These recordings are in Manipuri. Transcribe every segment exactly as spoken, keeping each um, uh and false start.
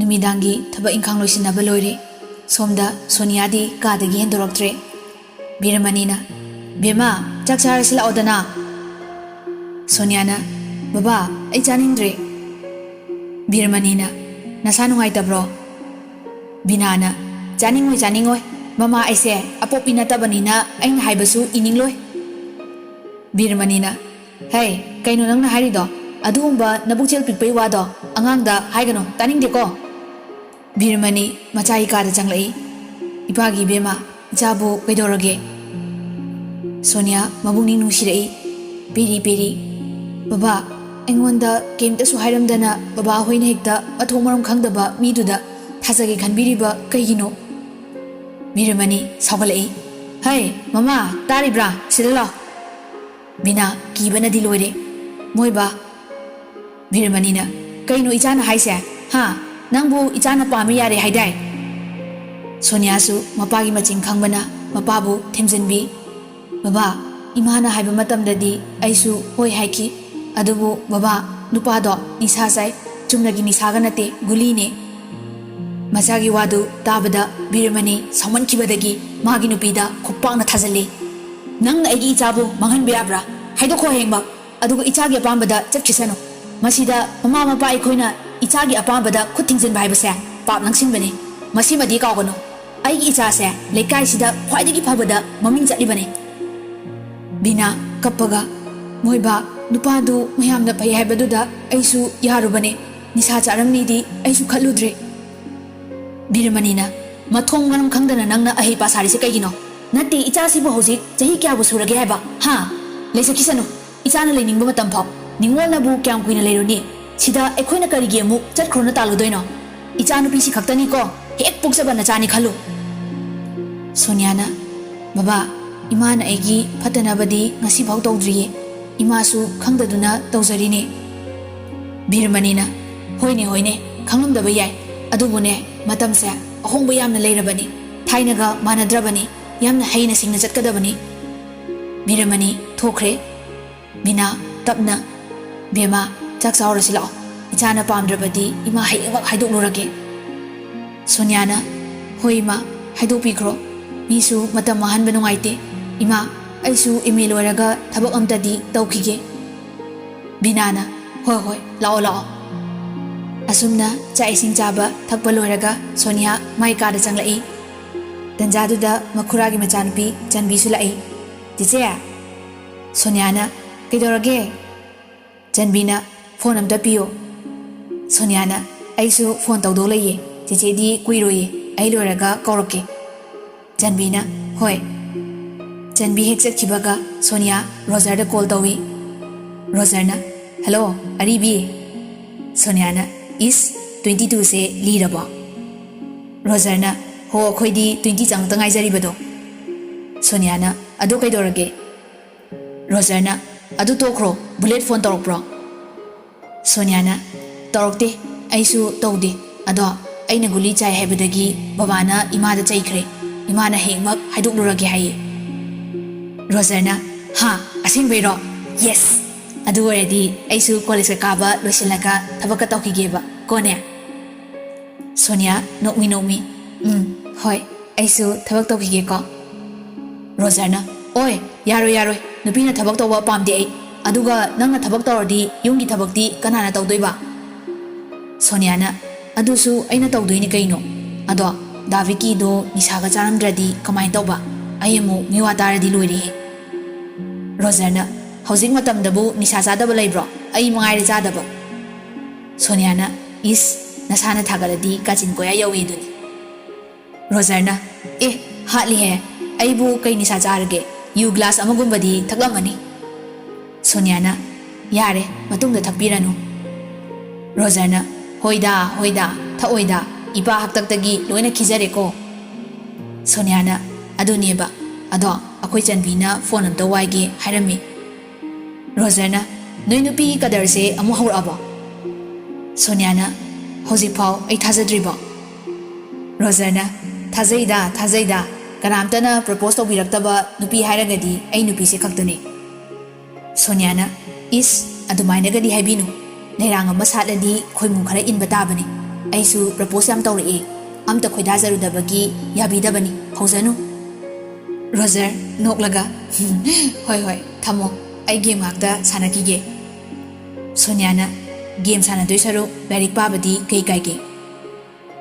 ꯅꯨꯃꯤꯗꯥꯡꯒꯤ ꯊꯕꯛ ꯏꯪꯈꯥꯡ ꯂꯣꯏꯁꯤꯟꯅꯕ ꯂꯣꯏꯔꯦ꯫ ꯁꯣꯝꯗ ꯁꯣꯅꯤꯌꯥꯗꯤ ꯀꯥꯗꯒꯤ ꯍꯦꯟꯗꯣꯔꯛꯇ꯭ꯔꯦ꯫ ꯕꯤꯔꯃꯅꯤꯅ, "ꯕꯦꯝꯃ, ꯆꯥꯛ ꯆꯥꯔꯁꯤ ꯂꯥꯛꯑꯣꯗꯅ꯫" ꯁꯣꯅꯤꯌꯥꯅ, "ꯕꯕꯥ, ꯑꯩ ꯆꯥꯅꯤꯡꯗ꯭ꯔꯦ꯫" ꯕꯤꯔꯃꯅꯤꯅ, "ꯅꯁꯥ ꯅꯨꯡꯉꯥꯏꯇꯕ꯭ꯔꯣ?" ꯕꯤꯅꯥꯅ, "ꯆꯥꯅꯤꯡꯉꯣꯏ, ꯆꯥꯅꯤꯡꯉꯣꯏ꯫ ꯃꯃꯥ ꯑꯩꯁꯦ ꯑꯄꯣꯛꯄꯤ ꯅꯠꯇꯕꯅꯤꯅ ꯑꯩꯅ ꯍꯥꯏꯕꯁꯨ ꯏꯅꯤꯡꯂꯣꯏ꯫" ꯕꯤꯔꯃꯅꯤꯅ, "ꯍꯦ, ꯀꯩꯅꯣ ꯅꯪꯅ ꯍꯥꯏꯔꯤꯗꯣ? ꯑꯗꯨꯒꯨꯝꯕ ꯅꯕꯨꯛꯆꯦꯜ ꯄꯤꯛꯄꯩ ꯋꯥꯗꯣ ꯑꯉꯥꯡꯗ ꯍꯥꯏꯒꯅꯨ, ꯇꯥꯅꯤꯡꯗꯦꯀꯣ꯫" ꯕꯤꯔꯃꯅꯤ ꯃꯆꯥꯒꯤ ꯀꯥꯗ ꯆꯪꯂꯛꯏ꯫ "ꯏꯄꯥꯒꯤ ꯏꯕꯦꯝꯃ, ꯏꯆꯥꯕꯨ ꯀꯩꯗꯧꯔꯒꯦ?" ꯁꯣꯅꯤꯌꯥ ꯃꯕꯨꯛꯅꯤꯡ ꯅꯨꯡꯁꯤꯔꯛꯏ꯫ ꯄꯦꯔꯤ ꯄꯦꯔꯤ, "ꯕꯕꯥ, ꯑꯩꯉꯣꯟꯗ ꯀꯩꯝꯇꯁꯨ ꯍꯥꯏꯔꯝꯗꯅ ꯕꯕꯥ ꯍꯣꯏꯅ ꯍꯦꯛꯇ ꯃꯊꯣꯡ ꯃꯔꯝ ꯈꯪꯗꯕ ꯃꯤꯗꯨꯗ ꯊꯥꯖꯒꯦ ꯈꯟꯕꯤꯔꯤꯕ ꯀꯩꯒꯤꯅꯣ?" ꯕꯤꯔꯃꯅꯤ ꯁꯥꯎꯒꯠꯂꯛꯏ꯫ "ꯍꯩ, ꯃꯃꯥ, ꯇꯥꯔꯤꯕ꯭ꯔꯥ? ꯁꯤꯗ ꯂꯥꯎ꯫" ꯕꯤꯅꯥ ꯀꯤꯕꯅꯗꯤ ꯂꯣꯏꯔꯦ꯫ "ꯃꯣꯏꯕꯥ꯫" ꯕꯤꯔꯃꯅꯤꯅ, "ꯀꯩꯅꯣ ꯏꯆꯥꯅ ꯍꯥꯏꯁꯦ? ꯍꯥ? ꯅꯪꯕꯨ ꯏꯆꯥꯅ ꯄꯥꯝꯃꯤ ꯌꯥꯔꯦ ꯍꯥꯏꯗꯥꯏ?" ꯁꯣꯅꯤꯌꯥꯁꯨ ꯃꯄꯥꯒꯤ ꯃꯆꯤꯟ ꯈꯪꯕꯅ ꯃꯄꯥꯕꯨ ꯊꯦꯝꯖꯤꯟꯕꯤ꯫ "ꯕꯕꯥ, ꯏꯃꯥꯅ ꯍꯥꯏꯕ ꯃꯇꯝꯗꯗꯤ ꯑꯩꯁꯨ ꯍꯣꯏ ꯍꯥꯏꯈꯤ꯫ ꯑꯗꯨꯕꯨ ꯕꯕꯥ, ꯅꯨꯄꯥꯗꯣ ꯅꯤꯁꯥ ꯆꯥꯏ, ꯆꯨꯝꯅꯒꯤ ꯅꯤꯁꯥꯒ ꯅꯠꯇꯦ, ꯒꯨꯂꯤꯅꯦ꯫" ꯃꯆꯥꯒꯤ ꯋꯥꯗꯨ ꯇꯥꯕꯗ ꯕꯤꯔꯃꯅꯤ ꯁꯥꯎꯃꯟꯈꯤꯕꯗꯒꯤ ꯃꯥꯒꯤ ꯅꯨꯄꯤꯗ ꯈꯨꯄꯥꯛꯅ ꯊꯥꯖꯤꯜꯂꯤ꯫ "ꯅꯪꯅ ꯑꯩꯒꯤ ꯏꯆꯥꯕꯨ ꯃꯥꯡꯍꯟꯕ ꯌꯥꯕ꯭ꯔꯥ? ꯍꯥꯏꯗꯣꯛꯈꯣ ꯍꯌꯦꯡꯃꯛ꯫ ꯑꯗꯨꯒ ꯏꯆꯥꯒꯤ ꯑꯄꯥꯝꯕꯗ ꯆꯠꯈꯤꯁꯅꯨ꯫ ꯃꯁꯤꯗ ꯃꯃꯥ ꯃꯄꯥ ꯑꯩꯈꯣꯏꯅ ꯏꯆꯥꯒꯤ ꯑꯄꯥꯝꯕꯗ ꯈꯨꯠ ꯊꯤꯡꯖꯤꯟꯕ ꯍꯥꯏꯕꯁꯦ ꯄꯥꯞ ꯂꯪꯁꯤꯟꯕꯅꯤ꯫ ꯃꯁꯤꯃꯗꯤ ꯀꯥꯎꯒꯅꯨ꯫ ꯑꯩꯒꯤ ꯏꯆꯥꯁꯦ ꯂꯩꯀꯥꯏꯁꯤꯗ ꯈ꯭ꯋꯥꯏꯗꯒꯤ ꯐꯕꯗ ꯃꯃꯤꯡ ꯆꯠꯂꯤꯕꯅꯤ꯫" ꯕꯤꯅꯥ ꯀꯞꯄꯒ, "ꯃꯣꯏꯕꯥ, ꯅꯨꯄꯥꯗꯨ ꯃꯌꯥꯝꯅ ꯐꯩ ꯍꯥꯏꯕꯗꯨꯗ ꯑꯩꯁꯨ ꯌꯥꯔꯨꯕꯅꯦ꯫ ꯅꯤꯁꯥ ꯆꯥꯔꯝꯅꯤꯗꯤ ꯑꯩꯁꯨ ꯈꯜꯂꯨꯗ꯭ꯔꯦ꯫" ꯕꯤꯔꯃꯅꯤꯅ, "ꯃꯊꯣꯡ ꯃꯔꯝ ꯈꯪꯗꯅ ꯅꯪꯅ ꯑꯍꯩ ꯄꯥ ꯁꯥꯔꯤꯁꯦ ꯀꯩꯒꯤꯅꯣ? ꯅꯠꯇꯦ, ꯏꯆꯥꯁꯤꯕꯨ ꯍꯧꯖꯤꯛ ꯆꯍꯤ ꯀꯌꯥꯕꯨ ꯁꯨꯔꯒꯦ ꯍꯥꯏꯕ? ꯍꯥ? ꯂꯩꯖꯈꯤꯁꯅꯨ꯫ ꯏꯆꯥꯅ ꯂꯩꯅꯤꯡꯕ ꯃꯇꯝ ꯐꯥꯎ꯫ ꯅꯤꯡꯉꯣꯜꯅꯕꯨ ꯀꯌꯥꯝ ꯀꯨꯏꯅ ꯂꯩꯔꯨꯅꯤ? ꯁꯤꯗ ꯑꯩꯈꯣꯏꯅ ꯀꯔꯤꯒꯤ ꯑꯃꯨꯛ ꯆꯠꯈ꯭ꯔꯣꯅ ꯇꯥꯜꯂꯨꯗꯣꯏꯅꯣ? ꯏꯆꯥꯅꯨꯄꯤꯁꯤ ꯈꯛꯇꯅꯤꯀꯣ ꯍꯦꯛ ꯄꯣꯛꯆꯕ ꯅꯆꯥꯅꯤ ꯈꯜꯂꯨ꯫" ꯁꯣꯅꯤꯌꯥꯅ, "ꯕꯕꯥ, ꯏꯃꯥꯅ ꯑꯩꯒꯤ ꯐꯠꯇꯅꯕꯗꯤ ꯉꯁꯤꯐꯥꯎ ꯇꯧꯗ꯭ꯔꯤꯌꯦ꯫ ꯏꯃꯥꯁꯨ ꯈꯪꯗꯗꯨꯅ ꯇꯧꯖꯔꯤꯅꯦ꯫" ꯕꯤꯔꯃꯅꯤꯅ, "ꯍꯣꯏꯅꯦ, ꯍꯣꯏꯅꯦ, ꯈꯪꯂꯝꯗꯕ ꯌꯥꯏ꯫ ꯑꯗꯨꯕꯨꯅꯦ, ꯃꯇꯝꯁꯦ ꯑꯍꯣꯡꯕ ꯌꯥꯝꯅ ꯂꯩꯔꯕꯅꯤ꯫ ꯊꯥꯏꯅꯒ ꯃꯥꯟꯅꯗ꯭ꯔꯕꯅꯤ꯫ ꯌꯥꯝꯅ ꯍꯩꯅ ꯁꯤꯡꯅ ꯆꯠꯀꯗꯕꯅꯤ꯫" ꯕꯤꯔꯃꯅꯤ ꯊꯣꯛꯈ꯭ꯔꯦ꯫ ꯕꯤꯅꯥ ꯇꯞꯅ, "ꯕꯦꯃꯥ, ꯆꯥꯛ ꯆꯥꯎꯔꯁꯤ ꯂꯥꯛꯑꯣ꯫" "ꯏꯆꯥꯅ ꯄꯥꯝꯗ꯭ꯔꯕꯗꯤ ꯏꯃꯥ ꯍꯌꯦꯡꯃꯛ ꯍꯥꯏꯗꯣꯛꯂꯨꯔꯒꯦ"꯫ ꯁꯣꯅꯤꯌꯥꯅ, "ꯍꯣꯏ ꯏꯃꯥ, ꯍꯥꯏꯗꯣꯛꯄꯤꯈ꯭ꯔꯣ꯫ ꯃꯤꯁꯨ ꯃꯇꯝ ꯃꯥꯡꯍꯟꯕ ꯅꯨꯡꯉꯥꯏꯇꯦ꯫ ꯏꯃꯥ, ꯑꯩꯁꯨ M A ꯂꯣꯏꯔꯒ ꯊꯕꯛ ꯑꯝꯇꯗꯤ ꯇꯧꯈꯤꯒꯦ"꯫ ꯕꯤꯅꯥꯅ, "ꯍꯣꯏ ꯍꯣꯏ, ꯂꯥꯛꯑꯣ ꯂꯥꯛꯑꯣ"꯫ ꯑꯁꯨꯝꯅ ꯆꯥꯛ ꯏꯁꯤꯡ ꯆꯥꯕ ꯊꯛꯄ ꯂꯣꯏꯔꯒ ꯁꯣꯅꯤꯌꯥ ꯃꯥꯏ ꯀꯥꯗ ꯆꯪꯂꯛꯏ꯫ ꯇꯟꯖꯥꯗꯨꯗ ꯃꯈꯨꯔꯥꯒꯤ ꯃꯆꯥꯅꯨꯄꯤ ꯆꯟꯕꯤꯁꯨ ꯂꯥꯛꯏ꯫ "ꯆꯦꯆꯦ"꯫ ꯁꯣꯅꯤꯌꯥꯅ, "ꯀꯩꯗꯧꯔꯒꯦ?" ꯆꯟꯕꯤꯅ, "ꯐꯣꯟ ꯑꯝꯇ ꯄꯤꯌꯣ"꯫ ꯁꯣꯅꯤꯌꯥꯅ, "ꯑꯩꯁꯨ ꯐꯣꯟ ꯇꯧꯗꯧ ꯂꯩꯌꯦ꯫ ꯆꯦꯆꯦꯗꯤ ꯀꯨꯏꯔꯣꯏꯌꯦ꯫ ꯑꯩ ꯂꯣꯏꯔꯒ ꯀꯧꯔꯛꯀꯦ"꯫ ꯆꯟꯕꯤꯅ, "ꯍꯣꯏ"꯫ ꯆꯟꯕꯤ ꯍꯦꯛ ꯆꯠꯈꯤꯕꯒ ꯁꯣꯅꯤꯌꯥ ꯔꯣꯖꯔꯗ ꯀꯣꯜ ꯇꯧꯏ꯫ ꯔꯣꯖꯔꯅ, "ꯍꯜꯂꯣ, ꯑꯔꯤꯕꯤ"꯫ ꯁꯣꯅꯤꯌꯥꯅ, "ꯏꯁ, twenty twoꯁꯦ ꯂꯤꯔꯕꯣ?" ꯔꯣꯖꯔꯅ, "ꯍꯣ, ꯑꯩꯈꯣꯏꯗꯤ twenty ꯆꯪꯉꯛꯇ ꯉꯥꯏꯖꯔꯤꯕꯗꯣ"꯫ ꯁꯣꯅꯤꯌꯥꯅ, "ꯑꯗꯣ ꯀꯩꯗꯧꯔꯒꯦ?" ꯔꯣꯖꯔꯅ, "ꯑꯗꯨ ꯇꯣꯛꯈ꯭ꯔꯣ, ꯕꯨꯂꯦꯠ ꯐꯣꯟ ꯇꯧꯔꯛꯄ꯭ꯔꯣ?" ꯁꯣꯅꯤꯌꯥꯅ, "ꯇꯧꯔꯛꯇꯦ, ꯑꯩꯁꯨ ꯇꯧꯗꯦ꯫ ꯑꯗꯣ ꯑꯩꯅ ꯒꯨꯂꯤ ꯆꯥꯏ ꯍꯥꯏꯕꯗꯒꯤ ꯕꯕꯥꯅ ꯏꯃꯥꯗ ꯆꯩꯈ꯭ꯔꯦ꯫ ꯏꯃꯥꯅ ꯍꯌꯦꯡꯃꯛ ꯍꯥꯏꯗꯣꯛꯂꯨꯔꯒꯦ ꯍꯥꯏꯌꯦ"꯫ ꯔꯣꯖꯔꯅ, "ꯍꯥ, ꯑꯁꯦꯡꯕꯩꯔꯣ? ꯌꯦꯁ! ꯑꯗꯨ ꯑꯣꯏꯔꯗꯤ ꯑꯩꯁꯨ ꯀꯣꯂꯦꯖꯀ ꯀꯥꯕ ꯂꯣꯏꯁꯤꯜꯂꯒ ꯊꯕꯛꯀ ꯇꯧꯈꯤꯒꯦꯕ ꯀꯣꯅꯦ"꯫ ꯁꯣꯅꯤꯌꯥ ꯅꯣꯛꯃꯤ ꯅꯣꯛꯃꯤ, "ꯎꯝ, ꯍꯣꯏ, ꯑꯩꯁꯨ ꯊꯕꯛ ꯇꯧꯈꯤꯒꯦꯀꯣ"꯫ ꯔꯣꯖꯔꯅ, "ꯑꯣꯏ, ꯌꯥꯔꯣꯏ, ꯌꯥꯔꯣꯏ, ꯅꯨꯄꯤꯅ ꯊꯕꯛ ꯇꯧꯕ ꯄꯥꯝꯗꯦ ꯑꯩ꯫ ꯑꯗꯨꯒ ꯅꯪꯅ ꯊꯕꯛ ꯇꯧꯔꯗꯤ ꯌꯨꯝꯒꯤ ꯊꯕꯛꯇꯤ ꯀꯅꯥꯅ ꯇꯧꯗꯣꯏꯕ?" ꯁꯣꯅꯤꯌꯥꯅ, "ꯑꯗꯨꯁꯨ ꯑꯩꯅ ꯇꯧꯗꯣꯏꯅꯤ ꯀꯩꯅꯣ꯫ ꯑꯗꯣ ꯗꯥ ꯚꯤꯀꯤꯗꯣ ꯅꯤꯁꯥꯒ ꯆꯥꯔꯝꯗ꯭ꯔꯗꯤ ꯀꯃꯥꯏꯅ ꯇꯧꯕ? ꯑꯩ ꯑꯃꯨꯛ ꯃꯤꯋꯥ ꯇꯥꯔꯗꯤ ꯂꯣꯏꯔꯦꯍꯦ"꯫ ꯔꯣꯖꯔꯅ, "ꯍꯧꯖꯤꯛ ꯃꯇꯝꯗꯕꯨ ꯅꯤꯁꯥ ꯆꯥꯗꯕ ꯂꯩꯕ꯭ꯔꯣ? ꯑꯩ ꯃꯉꯥꯏꯔꯦ ꯆꯥꯗꯕ"꯫ ꯁꯣꯅꯤꯌꯥꯅ, "ꯏꯁ, ꯅꯁꯥꯅ ꯊꯥꯒꯠꯂꯗꯤ ꯀꯥꯆꯤꯟ ꯀꯣꯌꯥ ꯌꯧꯏ ꯑꯗꯨꯅꯤ"꯫ ꯔꯣꯖꯔꯅ, "ꯑꯦ, ꯍꯥꯠꯂꯤꯍꯦ, ꯑꯩꯕꯨ ꯀꯩ ꯅꯤꯁꯥ ꯆꯥꯔꯒꯦ? ꯌꯨ ꯒ꯭ꯂꯥꯁ ꯑꯃꯒꯨꯝꯕꯗꯤ ꯊꯛꯂꯝꯃꯅꯤ"꯫ ꯁꯣꯅꯤꯌꯥꯅ, "ꯌꯥꯔꯦ, ꯃꯇꯨꯡꯗ ꯊꯛꯄꯤꯔꯅꯨ"꯫ ꯔꯣꯖꯔꯅ, "ꯍꯣꯏꯗ, ꯍꯣꯏꯗ, ꯊꯛꯑꯣꯏꯗ, ꯏꯄꯥ ꯍꯥꯛꯇꯛꯇꯒꯤ ꯂꯣꯏꯅ ꯈꯤꯖꯔꯦꯀꯣ"꯫ ꯁꯣꯅꯤꯌꯥꯅ, "ꯑꯗꯨꯅꯦꯕ, ꯑꯗꯣ ꯑꯩꯈꯣꯏ ꯆꯟꯕꯤꯅ ꯐꯣꯟ ꯑꯝꯇ ꯋꯥꯏꯒꯦ ꯍꯥꯏꯔꯝꯃꯤ"꯫ ꯔꯣꯖꯔꯅ, "ꯅꯣꯏ ꯅꯨꯄꯤꯒꯤ ꯀꯗꯔꯁꯦ ꯑꯃꯨꯛ ꯍꯧꯔꯛꯑꯕꯣ?" ꯁꯣꯅꯤꯌꯥꯅ, "ꯍꯧꯖꯤꯛꯐꯥꯎ ꯑꯩ ꯊꯥꯖꯗ꯭ꯔꯤꯕꯣ?" ꯔꯣꯖꯔꯅ, "ꯊꯥꯖꯩꯗ, ꯊꯥꯖꯩꯗ꯫ ꯀꯅꯥꯝꯇꯅ ꯄ꯭ꯔꯄꯣꯁ ꯇꯧꯕꯤꯔꯛꯇꯕ ꯅꯨꯄꯤ ꯍꯥꯏꯔꯒꯗꯤ ꯑꯩ ꯅꯨꯄꯤꯁꯦ ꯈꯛꯇꯅꯤ"꯫ ꯁꯣꯅꯤꯌꯥꯅ, "ꯏꯁ, ꯑꯗꯨꯃꯥꯏꯅꯒꯗꯤ ꯍꯥꯏꯕꯤꯅꯨ꯫ ꯂꯩꯔꯥꯡ ꯑꯃ ꯁꯥꯠꯂꯗꯤ ꯈꯣꯏꯃꯨ ꯈꯔ ꯏꯟꯕ ꯇꯥꯕꯅꯤ꯫ ꯑꯩꯁꯨ ꯄ꯭ꯔꯄꯣꯁ ꯌꯥꯝ ꯇꯧꯔꯛꯑꯦ, ꯑꯝꯇ ꯈꯣꯏꯗꯥꯖꯔꯨꯗꯕꯒꯤ ꯌꯥꯕꯤꯗꯕꯅꯤ꯫ ꯍꯧꯖꯅꯨ꯫ ꯔꯣꯖꯔ ꯅꯣꯛꯂꯒ, "ꯍꯣꯏ ꯍꯣꯏ, ꯊꯝꯃꯣ, ꯑꯩ ꯒꯦꯝ ꯉꯥꯛꯇ ꯁꯥꯟꯅꯈꯤꯒꯦ꯫" ꯁꯣꯅꯤꯌꯥꯅ, "ꯒꯦꯝ ꯁꯥꯟꯅꯗꯣꯏ ꯁꯔꯨꯛ ꯂꯥꯏꯔꯤꯛ ꯄꯥꯕꯗꯤ ꯀꯩ ꯀꯥꯏꯒꯦ?"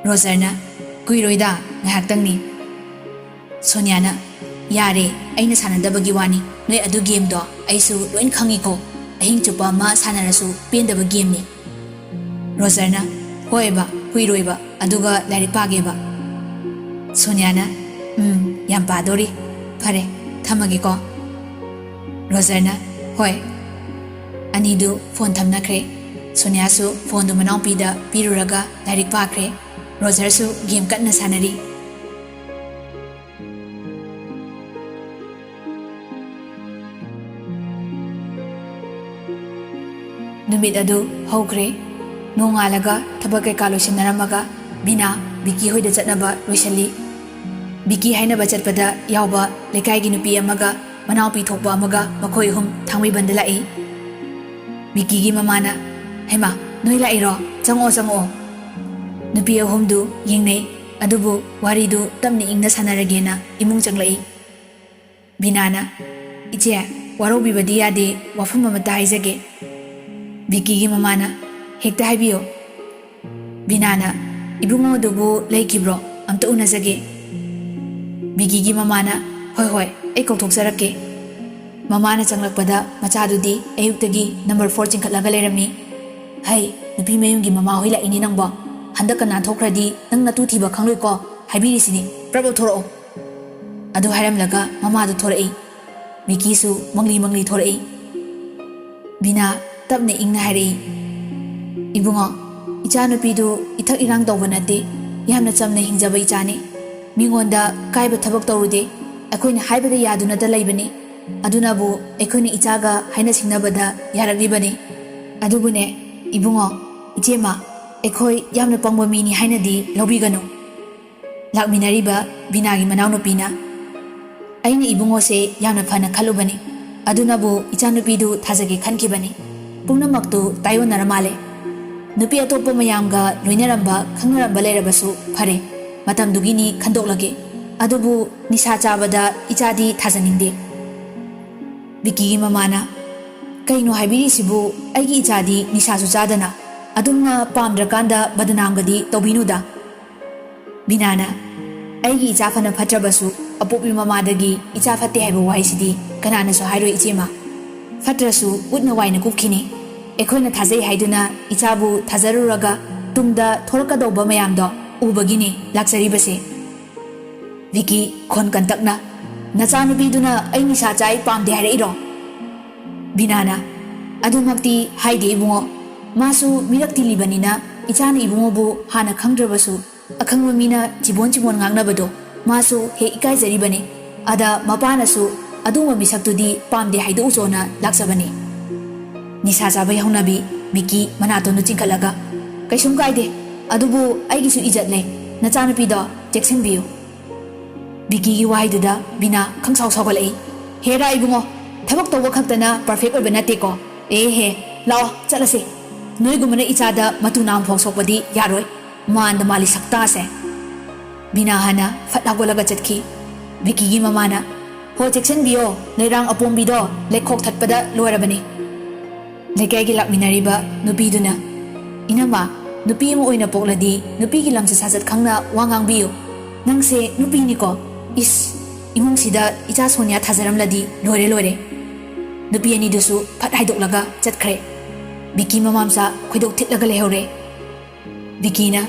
ꯔꯣꯖꯔꯅ, "ꯀꯨꯏꯔꯣꯏꯗ, ꯉꯥꯏꯍꯥꯛꯇꯪꯅꯤ꯫" ꯁꯣꯅꯤꯌꯥꯅ, "ꯌꯥꯔꯦ, ꯑꯩꯅ ꯁꯥꯟꯅꯗꯕꯒꯤ ꯋꯥꯅꯤ, ꯅꯣꯏ ꯑꯗꯨ ꯒꯦꯝꯗꯣ ꯑꯩꯁꯨ ꯂꯣꯏ ꯈꯪꯉꯤꯀꯣ, ꯑꯍꯤꯡ ꯆꯨꯞꯄ ꯑꯃ ꯁꯥꯟꯅꯔꯁꯨ ꯄꯦꯟꯗꯕ ꯒꯦꯝꯅꯤ꯫" ꯔꯣꯖꯔꯅ, "ꯍꯣꯏꯕ, ꯀꯨꯏꯔꯣꯏꯕ, ꯑꯗꯨꯒ ꯂꯥꯏꯔꯤꯛ ꯄꯥꯒꯦꯕ꯫" ꯁꯣꯅꯤꯌꯥꯅ, "ꯎꯝ, ꯌꯥꯝ ꯄꯥꯗꯣꯔꯤ꯫ ꯐꯔꯦ, ꯊꯝꯃꯒꯦꯀꯣ꯫" ꯔꯣꯖꯔꯅ, "ꯍꯣꯏ꯫" ꯑꯅꯤꯗꯨ ꯐꯣꯟ ꯊꯝꯅꯈ꯭ꯔꯦ꯫ ꯁꯣꯅꯤꯌꯥꯁꯨ ꯐꯣꯟꯗꯨ ꯃꯅꯥꯎꯄꯤꯗ ꯄꯤꯔꯨꯔꯒ ꯂꯥꯏꯔꯤꯛ ꯄꯥꯈ꯭ꯔꯦ꯫ ꯔꯣꯖꯔꯁꯨ ꯒꯦꯝ ꯀꯟꯅ ꯁꯥꯟꯅꯔꯤ꯫ ꯅꯨꯃꯤꯠ ꯑꯗꯨ ꯍꯧꯈ꯭ꯔꯦ꯫ ꯅꯣꯡꯉꯥꯜꯂꯒ ꯊꯕꯛ ꯀꯩꯀꯥ ꯂꯣꯏꯁꯤꯟꯅꯔꯝꯃꯒ ꯕꯤꯅꯥ ꯕꯤꯀꯤ ꯍꯣꯏꯗ ꯆꯠꯅꯕ ꯂꯣꯏꯁꯤꯜꯂꯤ꯫ ꯕꯤꯀꯤ ꯍꯥꯏꯅꯕ ꯆꯠꯄꯗ ꯌꯥꯎꯕ ꯂꯩꯀꯥꯏꯒꯤ ꯅꯨꯄꯤ ꯑꯃꯒ ꯃꯅꯥꯎꯄꯤ ꯊꯣꯛꯄ ꯑꯃꯒ ꯃꯈꯣꯏ ꯑꯍꯨꯝ ꯊꯥꯡꯃꯩꯕꯟꯗ ꯂꯥꯛꯏ꯫ ꯕꯤꯀꯤꯒꯤ ꯃꯃꯥꯅ, "ꯍꯩꯃꯥ, ꯅꯣꯏ ꯂꯥꯛꯏꯔꯣ? ꯆꯪꯉꯛꯑꯣ, ꯆꯪꯉꯛꯑꯣ꯫" ꯅꯨꯄꯤ ꯑꯍꯨꯝꯗꯨ ꯌꯦꯡꯅꯩ, ꯑꯗꯨꯕꯨ ꯋꯥꯔꯤꯗꯨ ꯇꯞꯅ ꯏꯪꯅ ꯁꯥꯟꯅꯔꯒꯦꯅ ꯏꯃꯨꯡ ꯆꯪꯂꯛꯏ꯫ ꯕꯤꯅꯥꯅ, "ꯏꯆꯦ, ꯋꯥꯔꯧꯕꯤꯕꯗꯤ ꯌꯥꯗꯦ, ꯋꯥꯐꯝ ꯑꯃꯠꯇ ꯍꯥꯏꯖꯒꯦ꯫" ꯕꯤꯀꯤꯒꯤ ꯃꯃꯥꯅ, "ꯍꯦꯛꯇ ꯍꯥꯏꯕꯤꯌꯨ꯫" ꯕꯤꯅꯥꯅ, "ꯏꯕꯨꯡꯉꯣ ꯑꯗꯨꯕꯨ ꯂꯩꯈꯤꯕ꯭ꯔꯣ? ꯑꯝꯇ ꯎꯅꯖꯒꯦ꯫" ꯕꯤꯀꯤꯒꯤ ꯃꯃꯥꯅ, "ꯍꯣꯏ, ꯍꯣꯏ, ꯑꯩ ꯀꯧꯊꯣꯛꯆꯔꯛꯀꯦ꯫" ꯃꯃꯥꯅ ꯆꯪꯂꯛꯄꯗ ꯃꯆꯥꯗꯨꯗꯤ ꯑꯌꯨꯛꯇꯒꯤ ꯅꯝꯕꯔ ꯐꯣꯔ ꯆꯤꯡꯈꯠꯂꯒ ꯂꯩꯔꯝꯃꯤ꯫ "ꯍꯩ, ꯅꯨꯄꯤ ꯃꯌꯨꯝꯒꯤ ꯃꯃꯥ ꯍꯣꯏ ꯂꯥꯛꯏꯅꯦ ꯅꯪꯕꯣ꯫ ꯍꯟꯗꯛꯀ ꯅꯥꯟꯊꯣꯛꯈ꯭ꯔꯗꯤ ꯅꯪ ꯅꯇꯨ ꯊꯤꯕ ꯈꯪꯂꯣꯏꯀꯣ꯫ ꯍꯥꯏꯕꯤꯔꯤꯁꯤꯅꯤ, ꯄ꯭ꯔꯞ ꯄ꯭ꯔꯞ ꯊꯣꯔꯛꯑꯣ꯫" ꯑꯗꯨ ꯍꯥꯏꯔꯝꯂꯒ ꯃꯃꯥꯗꯨ ꯊꯣꯔꯛꯏ꯫ ꯕꯤꯀꯤꯁꯨ ꯃꯪꯂꯤ ꯃꯪꯂꯤ ꯊꯣꯔꯛꯏ꯫ ꯕꯤꯅꯥ ꯇꯞꯅ ꯏꯪꯅ ꯍꯥꯏꯔꯛꯏ, "ꯏꯕꯨꯡꯉꯣ, ꯏꯆꯥꯅꯨꯄꯤꯗꯨ ꯏꯊꯛ ꯏꯔꯥꯡ ꯇꯧꯕ ꯅꯠꯇꯦ, ꯌꯥꯝꯅ ꯆꯝꯅ ꯍꯤꯡꯖꯕ ꯏꯆꯥꯅꯤ꯫ ꯃꯤꯉꯣꯟꯗ ꯀꯥꯏꯕ ꯊꯕꯛ ꯇꯧꯔꯨꯗꯦ, ꯑꯩꯈꯣꯏꯅ ꯍꯥꯏꯕꯗ ꯌꯥꯗꯨꯅꯇ ꯂꯩꯕꯅꯤ꯫ ꯑꯗꯨꯅꯕꯨ ꯑꯩꯈꯣꯏꯅ ꯏꯆꯥꯒ ꯍꯥꯏꯅ ꯁꯤꯡꯅꯕꯗ ꯌꯥꯔꯛꯂꯤꯕꯅꯤ꯫ ꯑꯗꯨꯕꯨꯅꯦ, ꯏꯕꯨꯡꯉꯣ, ꯏꯆꯦꯃ, ꯑꯩꯈꯣꯏ ꯌꯥꯝꯅ ꯄꯪꯕ ꯃꯤꯅꯤ ꯍꯥꯏꯅꯗꯤ ꯂꯧꯕꯤꯒꯅꯨ꯫" ꯂꯥꯛꯃꯤꯟꯅꯔꯤꯕ ꯕꯤꯅꯥꯒꯤ ꯃꯅꯥꯎꯅꯨꯄꯤꯅ, "ꯑꯩꯅ ꯏꯕꯨꯡꯉꯣꯁꯦ ꯌꯥꯝꯅ ꯐꯅ ꯈꯜꯂꯨꯕꯅꯤ, ꯑꯗꯨꯅꯕꯨ ꯏꯆꯥꯅꯨꯄꯤꯗꯨ ꯊꯥꯖꯒꯦ ꯈꯟꯈꯤꯕꯅꯤ꯫" ꯄꯨꯝꯅꯃꯛꯇꯨ ꯇꯥꯏꯑꯣꯟꯅꯔ ꯃꯥꯜꯂꯦ꯫ ꯅꯨꯄꯤ ꯑꯇꯣꯞꯄ ꯃꯌꯥꯝꯒ ꯂꯣꯏꯅꯔꯝꯕ, ꯈꯪꯅꯔꯝꯕ ꯂꯩꯔꯕꯁꯨ ꯐꯔꯦ, ꯃꯇꯝꯗꯨꯒꯤꯅꯤ ꯈꯟꯗꯣꯛꯂꯒꯦ꯫ ꯑꯗꯨꯕꯨ ꯅꯤꯁꯥ ꯆꯥꯕꯗ ꯏꯆꯥꯗꯤ ꯊꯥꯖꯅꯤꯡꯗꯦ꯫ ꯕꯤꯀꯤꯒꯤ ꯃꯃꯥꯅ, "ꯀꯩꯅꯣ ꯍꯥꯏꯕꯤꯔꯤꯁꯤꯕꯨ? ꯑꯩꯒꯤ ꯏꯆꯥꯗꯤ ꯅꯤꯁꯥꯁꯨ ꯆꯥꯗꯅ꯫ ꯑꯗꯨꯝꯅ ꯄꯥꯝꯗ꯭ꯔꯀꯥꯟꯗ ꯕꯗꯅꯥꯝꯒꯗꯤ ꯇꯧꯕꯤꯅꯨꯗ꯫" ꯕꯤꯅꯥꯅ, "ꯑꯩꯒꯤ ꯏꯆꯥ ꯐꯅ ꯐꯠꯇ꯭ꯔꯕꯁꯨ, ꯑꯄꯣꯛꯄꯤ ꯃꯃꯥꯗꯒꯤ ꯏꯆꯥ ꯐꯠꯇꯦ ꯍꯥꯏꯕ ꯋꯥꯍꯩꯁꯤꯗꯤ ꯀꯅꯥꯅꯁꯨ ꯍꯥꯏꯔꯣꯏ, ꯏꯆꯦꯃ꯫ ꯐꯠꯇ꯭ꯔꯁꯨ ꯎꯠꯅ ꯋꯥꯏꯅ ꯀꯨꯞꯈꯤꯅꯤ꯫ ꯑꯩꯈꯣꯏꯅ ꯊꯥꯖꯩ ꯍꯥꯏꯗꯨꯅ ꯏꯆꯥꯕꯨ ꯊꯥꯖꯔꯨꯔꯒ ꯇꯨꯡꯗ ꯊꯣꯔꯛꯀꯗꯧꯕ ꯃꯌꯥꯝꯗꯣ ꯎꯕꯒꯤꯅꯤ ꯂꯥꯛꯆꯔꯤꯕꯁꯦ꯫" ꯕꯤꯀꯤ ꯈꯣꯟ ꯀꯟꯇꯛꯅ, "ꯅꯆꯥꯅꯨꯄꯤꯗꯨꯅ ꯑꯩ ꯅꯤꯁꯥ ꯆꯥꯏ, ꯄꯥꯝꯗꯦ ꯍꯥꯏꯔꯛꯏꯔꯣ?" ꯕꯤꯅꯥꯅ, "ꯑꯗꯨꯃꯛꯇꯤ ꯍꯥꯏꯗꯦ ꯏꯕꯨꯡꯉꯣ꯫ ꯃꯥꯁꯨ ꯃꯤꯔꯛ ꯇꯤꯜꯂꯤꯕꯅꯤꯅ ꯏꯆꯥꯅ ꯏꯕꯨꯡꯉꯣꯕꯨ ꯍꯥꯟꯅ ꯈꯪꯗ꯭ꯔꯕꯁꯨ, ꯑꯈꯪꯕ ꯃꯤꯅ ꯆꯤꯕꯣꯟ ꯆꯤꯕꯣꯟ ꯉꯥꯡꯅꯕꯗꯣ ꯃꯥꯁꯨ ꯍꯦꯛ ꯏꯀꯥꯏꯖꯔꯤꯕꯅꯤ꯫ ꯑꯗ ꯃꯄꯥꯅꯁꯨ ꯑꯗꯨꯒꯨꯝꯕ ꯃꯤꯁꯛꯇꯨꯗꯤ ꯄꯥꯝꯗꯦ ꯍꯥꯏꯗꯣꯛꯎꯆꯣꯅ ꯂꯥꯛꯆꯕꯅꯤ꯫" ꯅꯤꯁꯥ ꯆꯥꯕꯒꯤ ꯍꯧꯅꯕꯤ꯫ ꯕꯤꯀꯤ ꯃꯅꯥꯇꯣꯟꯗꯨ ꯆꯤꯡꯈꯠꯂꯒ, "ꯀꯩꯁꯨꯝ ꯀꯥꯏꯗꯦ, ꯑꯗꯨꯕꯨ ꯑꯩꯒꯤꯁꯨ ꯏꯖꯠ ꯂꯩ꯫ ꯅꯆꯥꯅꯨꯄꯤꯗꯣ ꯆꯦꯛꯁꯤꯟꯕꯤꯌꯨ꯫" ꯕꯤꯀꯤꯒꯤ ꯋꯥꯍꯩꯗꯨꯗ ꯕꯤꯅꯥ ꯈꯪꯁꯥꯎ ꯁꯥꯎꯒꯠꯂꯛꯏ꯫ "ꯍꯦꯔꯥ ꯏꯕꯨꯡꯉꯣ, ꯊꯕꯛ ꯇꯧꯕ ꯈꯛꯇꯅ perfect ꯑꯣꯏꯕ ꯅꯠꯇꯦꯀꯣ꯫ ꯑꯦ ꯍꯦ, ꯂꯥꯛꯑꯣ ꯆꯠꯂꯁꯤ꯫ ꯅꯣꯏꯒꯨꯝꯕꯅ ꯏꯆꯥꯗ ꯃꯇꯨ ꯅꯥꯝ ꯐꯥꯎ ꯁꯣꯛꯄꯗꯤ ꯌꯥꯔꯣꯏ꯫ ꯃꯥꯟꯗ ꯃꯥꯜꯂꯤ ꯁꯛꯇꯥꯁꯦ꯫" ꯕꯤꯅꯥ ꯍꯥꯟꯅ ꯐꯠ ꯍꯧꯒꯠꯂꯒ ꯆꯠꯈꯤ꯫ ꯕꯤꯀꯤꯒꯤ ꯃꯃꯥꯅ, "ꯍꯣ ꯆꯦꯛꯁꯤꯟꯕꯤꯌꯣ, ꯅꯣꯏꯔꯥꯡ ꯑꯄꯣꯝꯕꯤꯗꯣ ꯂꯩꯈꯣꯛ ꯊꯠꯄꯗ ꯂꯣꯏꯔꯕꯅꯤ꯫" ꯂꯩꯀꯥꯏꯒꯤ ꯂꯥꯛꯃꯤꯟꯅꯔꯤꯕ ꯅꯨꯄꯤꯗꯨꯅ, "ꯏꯅꯝꯃ, ꯅꯨꯄꯤ ꯑꯃ ꯑꯣꯏꯅ ꯄꯣꯛꯂꯗꯤ ꯅꯨꯄꯤꯒꯤ ꯂꯝꯆꯠ ꯁꯥꯖꯠ ꯈꯪꯅ ꯋꯥ ꯉꯥꯡꯕꯤꯌꯨ꯫ ꯅꯪꯁꯦ ꯅꯨꯄꯤꯅꯤꯀꯣ? ꯏꯁ, ꯏꯃꯨꯡꯁꯤꯗ ꯏꯆꯥ ꯁꯣꯅꯤꯌꯥ ꯊꯥꯖꯔꯝꯂꯗꯤ ꯂꯣꯏꯔꯦ ꯂꯣꯏꯔꯦ꯫" ꯅꯨꯄꯤ ꯑꯅꯤꯗꯨꯁꯨ ꯐꯠ ꯍꯥꯏꯗꯣꯛꯂꯒ ꯆꯠꯈ꯭ꯔꯦ꯫ ꯕꯤꯀꯤ ꯃꯃꯥ ꯃꯆꯥ ꯈꯣꯏꯗꯧ ꯊꯤꯠꯂꯒ ꯂꯩꯍꯧꯔꯦ꯫ ꯕꯤꯀꯤꯅ,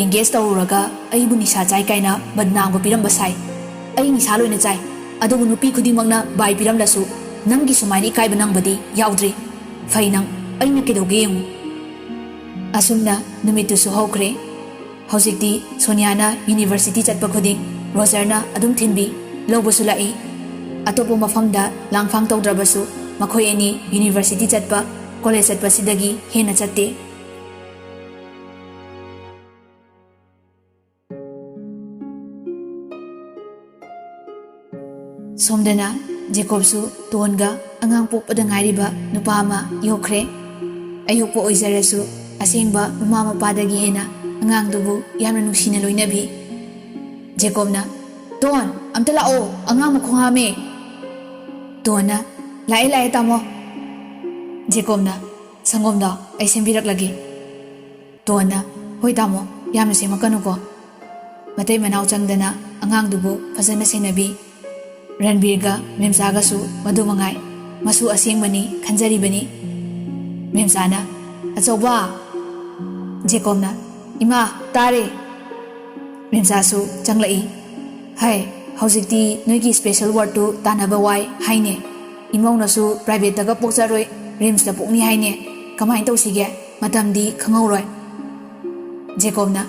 "Engage ꯇꯧꯔꯨꯔꯒ ꯑꯩꯕꯨ ꯅꯤꯁꯥ ꯆꯥꯏ ꯀꯥꯏꯅ ꯕꯗꯅꯥꯝꯒ ꯄꯤꯔꯝꯕ ꯁꯥꯏ꯫ ꯑꯩ ꯅꯤꯁꯥ ꯂꯣꯏꯅ ꯆꯥꯏ, ꯑꯗꯨꯕꯨ ꯅꯨꯄꯤ ꯈꯨꯗꯤꯡꯃꯛꯅ ꯕꯥꯏ ꯄꯤꯔꯝꯂꯁꯨ ꯅꯪꯒꯤ ꯁꯨꯃꯥꯏꯅ ꯏꯀꯥꯏꯕ ꯅꯪꯕꯗꯤ ꯌꯥꯎꯗ꯭ꯔꯤ꯫ ꯐꯩ ꯅꯪ, ꯑꯩꯅ ꯀꯩꯗꯧꯒꯦ ꯌꯦꯡꯉꯨ꯫" ꯑꯁꯨꯝꯅ ꯅꯨꯃꯤꯠꯇꯨꯁꯨ ꯍꯧꯈ꯭ꯔꯦ꯫ ꯍꯧꯖꯤꯛꯇꯤ ꯁꯣꯅꯤꯌꯥꯅ university ꯆꯠꯄ ꯈꯨꯗꯤꯡ ꯔꯣꯖꯔꯅ ꯑꯗꯨꯝ ꯊꯤꯟꯕꯤ, ꯂꯧꯕꯁꯨ ꯂꯥꯛꯏ꯫ ꯑꯇꯣꯞꯄ ꯃꯐꯝꯗ ꯂꯥꯡꯐꯥꯡ ꯇꯧꯗ꯭ꯔꯕꯁꯨ ꯃꯈꯣꯏ ꯑꯅꯤ university ꯆꯠꯄ, college ꯆꯠꯄꯁꯤꯗꯒꯤ ꯍꯦꯟꯅ ꯆꯠꯇꯦ꯫ ꯁꯣꯝꯗꯅ ꯖꯦꯀꯣꯕꯁꯨ ꯇꯣꯟꯒ ꯑꯉꯥꯡ ꯄꯣꯛꯄꯗ ꯉꯥꯏꯔꯤꯕ ꯅꯨꯄꯥ ꯑꯃ ꯌꯣꯛꯈ꯭ꯔꯦ꯫ ꯑꯌꯣꯛꯄ ꯑꯣꯏꯖꯔꯁꯨ ꯑꯁꯦꯡꯕ ꯃꯃꯥ ꯃꯄꯥꯗꯒꯤ ꯍꯦꯟꯅ ꯑꯉꯥꯡꯗꯨꯕꯨ ꯌꯥꯝꯅ ꯅꯨꯡꯁꯤꯅ ꯂꯣꯏꯅꯕꯤ꯫ ꯖꯦꯀꯣꯕꯅ, "ꯇꯣꯟ, ꯑꯝꯇ ꯂꯥꯛꯑꯣ, ꯑꯉꯥꯡ ꯃꯈꯣꯡ ꯍꯥꯝꯃꯦ꯫" ꯇꯣꯟꯅ, "ꯂꯥꯛꯑꯦ, ꯂꯥꯛꯑꯦ, ꯇꯥꯃꯣ꯫" ꯖꯦꯀꯣꯕꯅ, "ꯁꯪꯒꯣꯝꯗꯣ ꯑꯩ ꯁꯦꯝꯕꯤꯔꯛꯂꯒꯦ꯫" ꯇꯣꯟꯅ, "ꯍꯣꯏ ꯇꯥꯃꯣ, ꯌꯥꯝꯅ ꯁꯦꯝꯃꯛꯀꯅꯨꯀꯣ꯫" ꯃꯇꯩ ꯃꯅꯥꯎ ꯆꯪꯗꯅ ꯑꯉꯥꯡꯗꯨꯕꯨ ꯐꯖꯅ ꯁꯦꯟꯅꯕꯤ꯫ ꯔꯟꯕꯤꯔꯒ ꯃꯦꯝꯆꯥꯒꯁꯨ ꯃꯗꯨ ꯃꯉꯥꯏ, ꯃꯁꯨ ꯑꯁꯦꯡꯕꯅꯤ ꯈꯟꯖꯔꯤꯕꯅꯤ꯫ ꯃꯦꯝꯆꯥꯅ, "ꯑꯆꯧꯕ!" ꯖꯦꯀꯣꯕꯅ, "ꯏꯃꯥ, ꯇꯥꯔꯦ꯫" ꯃꯦꯝꯆꯥꯁꯨ ꯆꯪꯂꯛꯏ꯫ "ꯍꯥꯏ, ꯍꯧꯖꯤꯛꯇꯤ ꯅꯣꯏꯒꯤ ꯁ꯭ꯄꯦꯁꯦꯜ ꯋꯥꯔꯗꯇꯨ ꯇꯥꯟꯅꯕ ꯋꯥꯏ ꯍꯥꯏꯅꯦ꯫ ꯏꯃꯧꯅꯁꯨ ꯄ꯭ꯔꯥꯏꯚꯦꯠꯇꯒ ꯄꯣꯛꯆꯔꯣꯏ, ꯔꯤꯝꯁꯇ ꯄꯣꯛꯅꯤ ꯍꯥꯏꯅꯦ꯫ ꯀꯃꯥꯏꯅ ꯇꯧꯁꯤꯒꯦ? ꯃꯇꯝꯗꯤ ꯈꯪꯍꯧꯔꯣꯏ꯫" ꯖꯦꯀꯣꯕꯅ,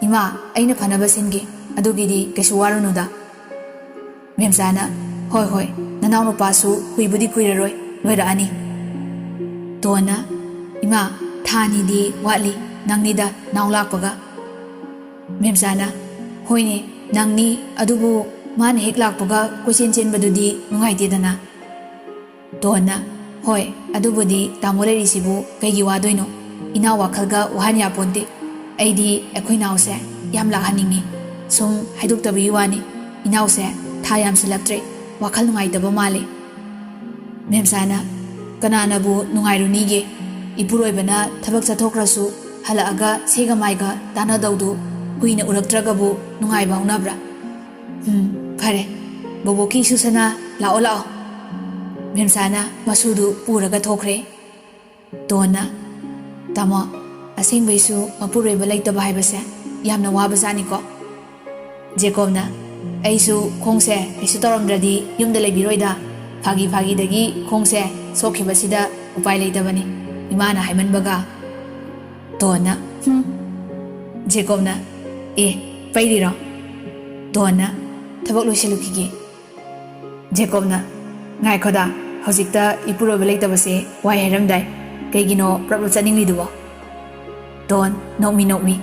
"ꯏꯃꯥ, ꯑꯩꯅ ꯐꯅꯕ ꯁꯤꯟꯒꯦ, ꯑꯗꯨꯒꯤꯗꯤ ꯀꯩꯁꯨ ꯋꯥꯔꯨꯅꯨꯗ꯫" ꯃꯦꯝꯆꯥꯅ, "ꯍꯣꯏ, ꯍꯣꯏ, ꯅꯅꯥꯎꯅꯨꯄꯥꯁꯨ ꯀꯨꯏꯕꯨꯗꯤ ꯀꯨꯏꯔꯔꯣꯏ, ꯂꯣꯏꯔꯛꯑꯅꯤ꯫" ꯇꯣꯟꯅ, "ꯏꯃꯥ, ꯊꯥ ꯑꯅꯤꯗꯤ ꯋꯥꯠꯂꯤ, ꯅꯪꯅꯤꯗ ꯅꯥꯎ ꯂꯥꯛꯄꯒ꯫" ꯃꯦꯝꯆꯥꯅ, "ꯍꯣꯏꯅꯦ, ꯅꯪꯅꯤ, ꯑꯗꯨꯕꯨ ꯃꯥꯅ ꯍꯦꯛ ꯂꯥꯛꯄꯒ ꯀꯣꯏꯆꯦꯟ ꯆꯦꯟꯕꯗꯨꯗꯤ ꯅꯨꯡꯉꯥꯏꯇꯦꯗꯅ꯫" ꯇꯣꯟꯅ, "ꯍꯣꯏ, ꯑꯗꯨꯕꯨꯗꯤ ꯇꯥꯃꯣ ꯂꯩꯔꯤꯁꯤꯕꯨ ꯀꯩꯒꯤ ꯋꯥꯗꯣꯏꯅꯣ? ꯏꯅꯥꯎ ꯋꯥꯈꯜꯒ ꯋꯥꯍꯟ ꯌꯥꯄꯣꯟꯇꯦ꯫ ꯑꯩꯗꯤ ꯑꯩꯈꯣꯏ ꯏꯅꯥꯎꯁꯦ ꯌꯥꯝ ꯂꯥꯛꯍꯟꯅꯤꯡꯉꯤ꯫ ꯁꯨꯝ ꯍꯥꯏꯗꯣꯛꯇꯕꯒꯤ ꯋꯥꯅꯤ, ꯏꯅꯥꯎꯁꯦ ꯊꯥ ꯌꯥꯝꯁꯤꯜꯂꯛꯇ꯭ꯔꯦ, ꯋꯥꯈꯜ ꯅꯨꯡꯉꯥꯏꯇꯕ ꯃꯥꯜꯂꯤ꯫" ꯃꯦꯝꯆꯥꯅ, "ꯀꯅꯥꯅꯕꯨ ꯅꯨꯡꯉꯥꯏꯔꯨꯅꯤꯒꯦ? ꯏꯄꯨꯔꯣꯏꯕꯅ ꯊꯕꯛ ꯆꯠꯊꯣꯛꯈ꯭ꯔꯁꯨ ꯍꯜꯂꯛꯑꯒ ꯁꯦꯒ ꯃꯥꯏꯒ ꯇꯥꯟꯅꯗꯧꯗꯨ ꯀꯨꯏꯅ ꯎꯔꯛꯇ꯭ꯔꯒꯕꯨ ꯅꯨꯡꯉꯥꯏꯕ ꯍꯧꯅꯕ꯭ꯔꯥ? ꯎꯝ, ꯐꯔꯦ꯫ ꯕꯣꯕꯣꯛꯀꯤ ꯁꯨꯁꯅꯥ, ꯂꯥꯛꯑꯣ, ꯂꯥꯛꯑꯣ꯫" ꯃꯦꯝꯆꯥꯅ ꯃꯁꯨꯗꯨ ꯄꯨꯔꯒ ꯊꯣꯛꯈ꯭ꯔꯦ꯫ ꯇꯣꯟꯅ, "ꯇꯥꯃꯣ, ꯑꯁꯦꯡꯕꯩꯁꯨ ꯃꯄꯨꯔꯣꯏꯕ ꯂꯩꯇꯕ ꯍꯥꯏꯕꯁꯦ ꯌꯥꯝꯅ ꯋꯥꯕꯖꯥꯠꯅꯤꯀꯣ꯫" ꯖꯦꯀꯣꯕꯅ, "ꯑꯩꯁꯨ ꯈꯣꯡꯁꯦ ꯀꯩꯁꯨ ꯇꯧꯔꯝꯗ꯭ꯔꯗꯤ ꯌꯨꯝꯗ ꯂꯩꯕꯤꯔꯣꯏꯗ꯫ ꯐꯥꯒꯤ ꯐꯥꯒꯤꯗꯒꯤ ꯈꯣꯡꯁꯦ ꯁꯣꯛꯈꯤꯕꯁꯤꯗ ꯎꯄꯥꯏ ꯂꯩꯇꯕꯅꯤ, ꯏꯃꯥꯅ ꯍꯥꯏꯃꯟꯕꯒ꯫" ꯇꯣꯟꯅ, "ꯍꯨꯝ꯫" ꯖꯦꯀꯣꯕꯅ, "ꯑꯦ, ꯄꯩꯔꯤꯔꯣ?" ꯇꯣꯟꯅ, "ꯊꯕꯛ ꯂꯣꯏꯁꯤꯜꯂꯨꯈꯤꯒꯦ꯫" ꯖꯦꯀꯣꯕꯅ, "ꯉꯥꯏꯈꯣꯗ, ꯍꯧꯖꯤꯛꯇ ꯏꯄꯨꯔꯣꯏꯕ ꯂꯩꯇꯕꯁꯦ ꯋꯥꯏ ꯍꯥꯏꯔꯝꯗꯥꯏ, ꯀꯩꯒꯤꯅꯣ ꯄ꯭ꯔꯞ ꯄ꯭ꯔꯞ ꯆꯠꯅꯤꯡꯂꯤꯗꯨꯕꯣ?" ꯇꯣꯟ, ꯅꯣꯛꯃꯤ ꯅꯣꯛꯃꯤ,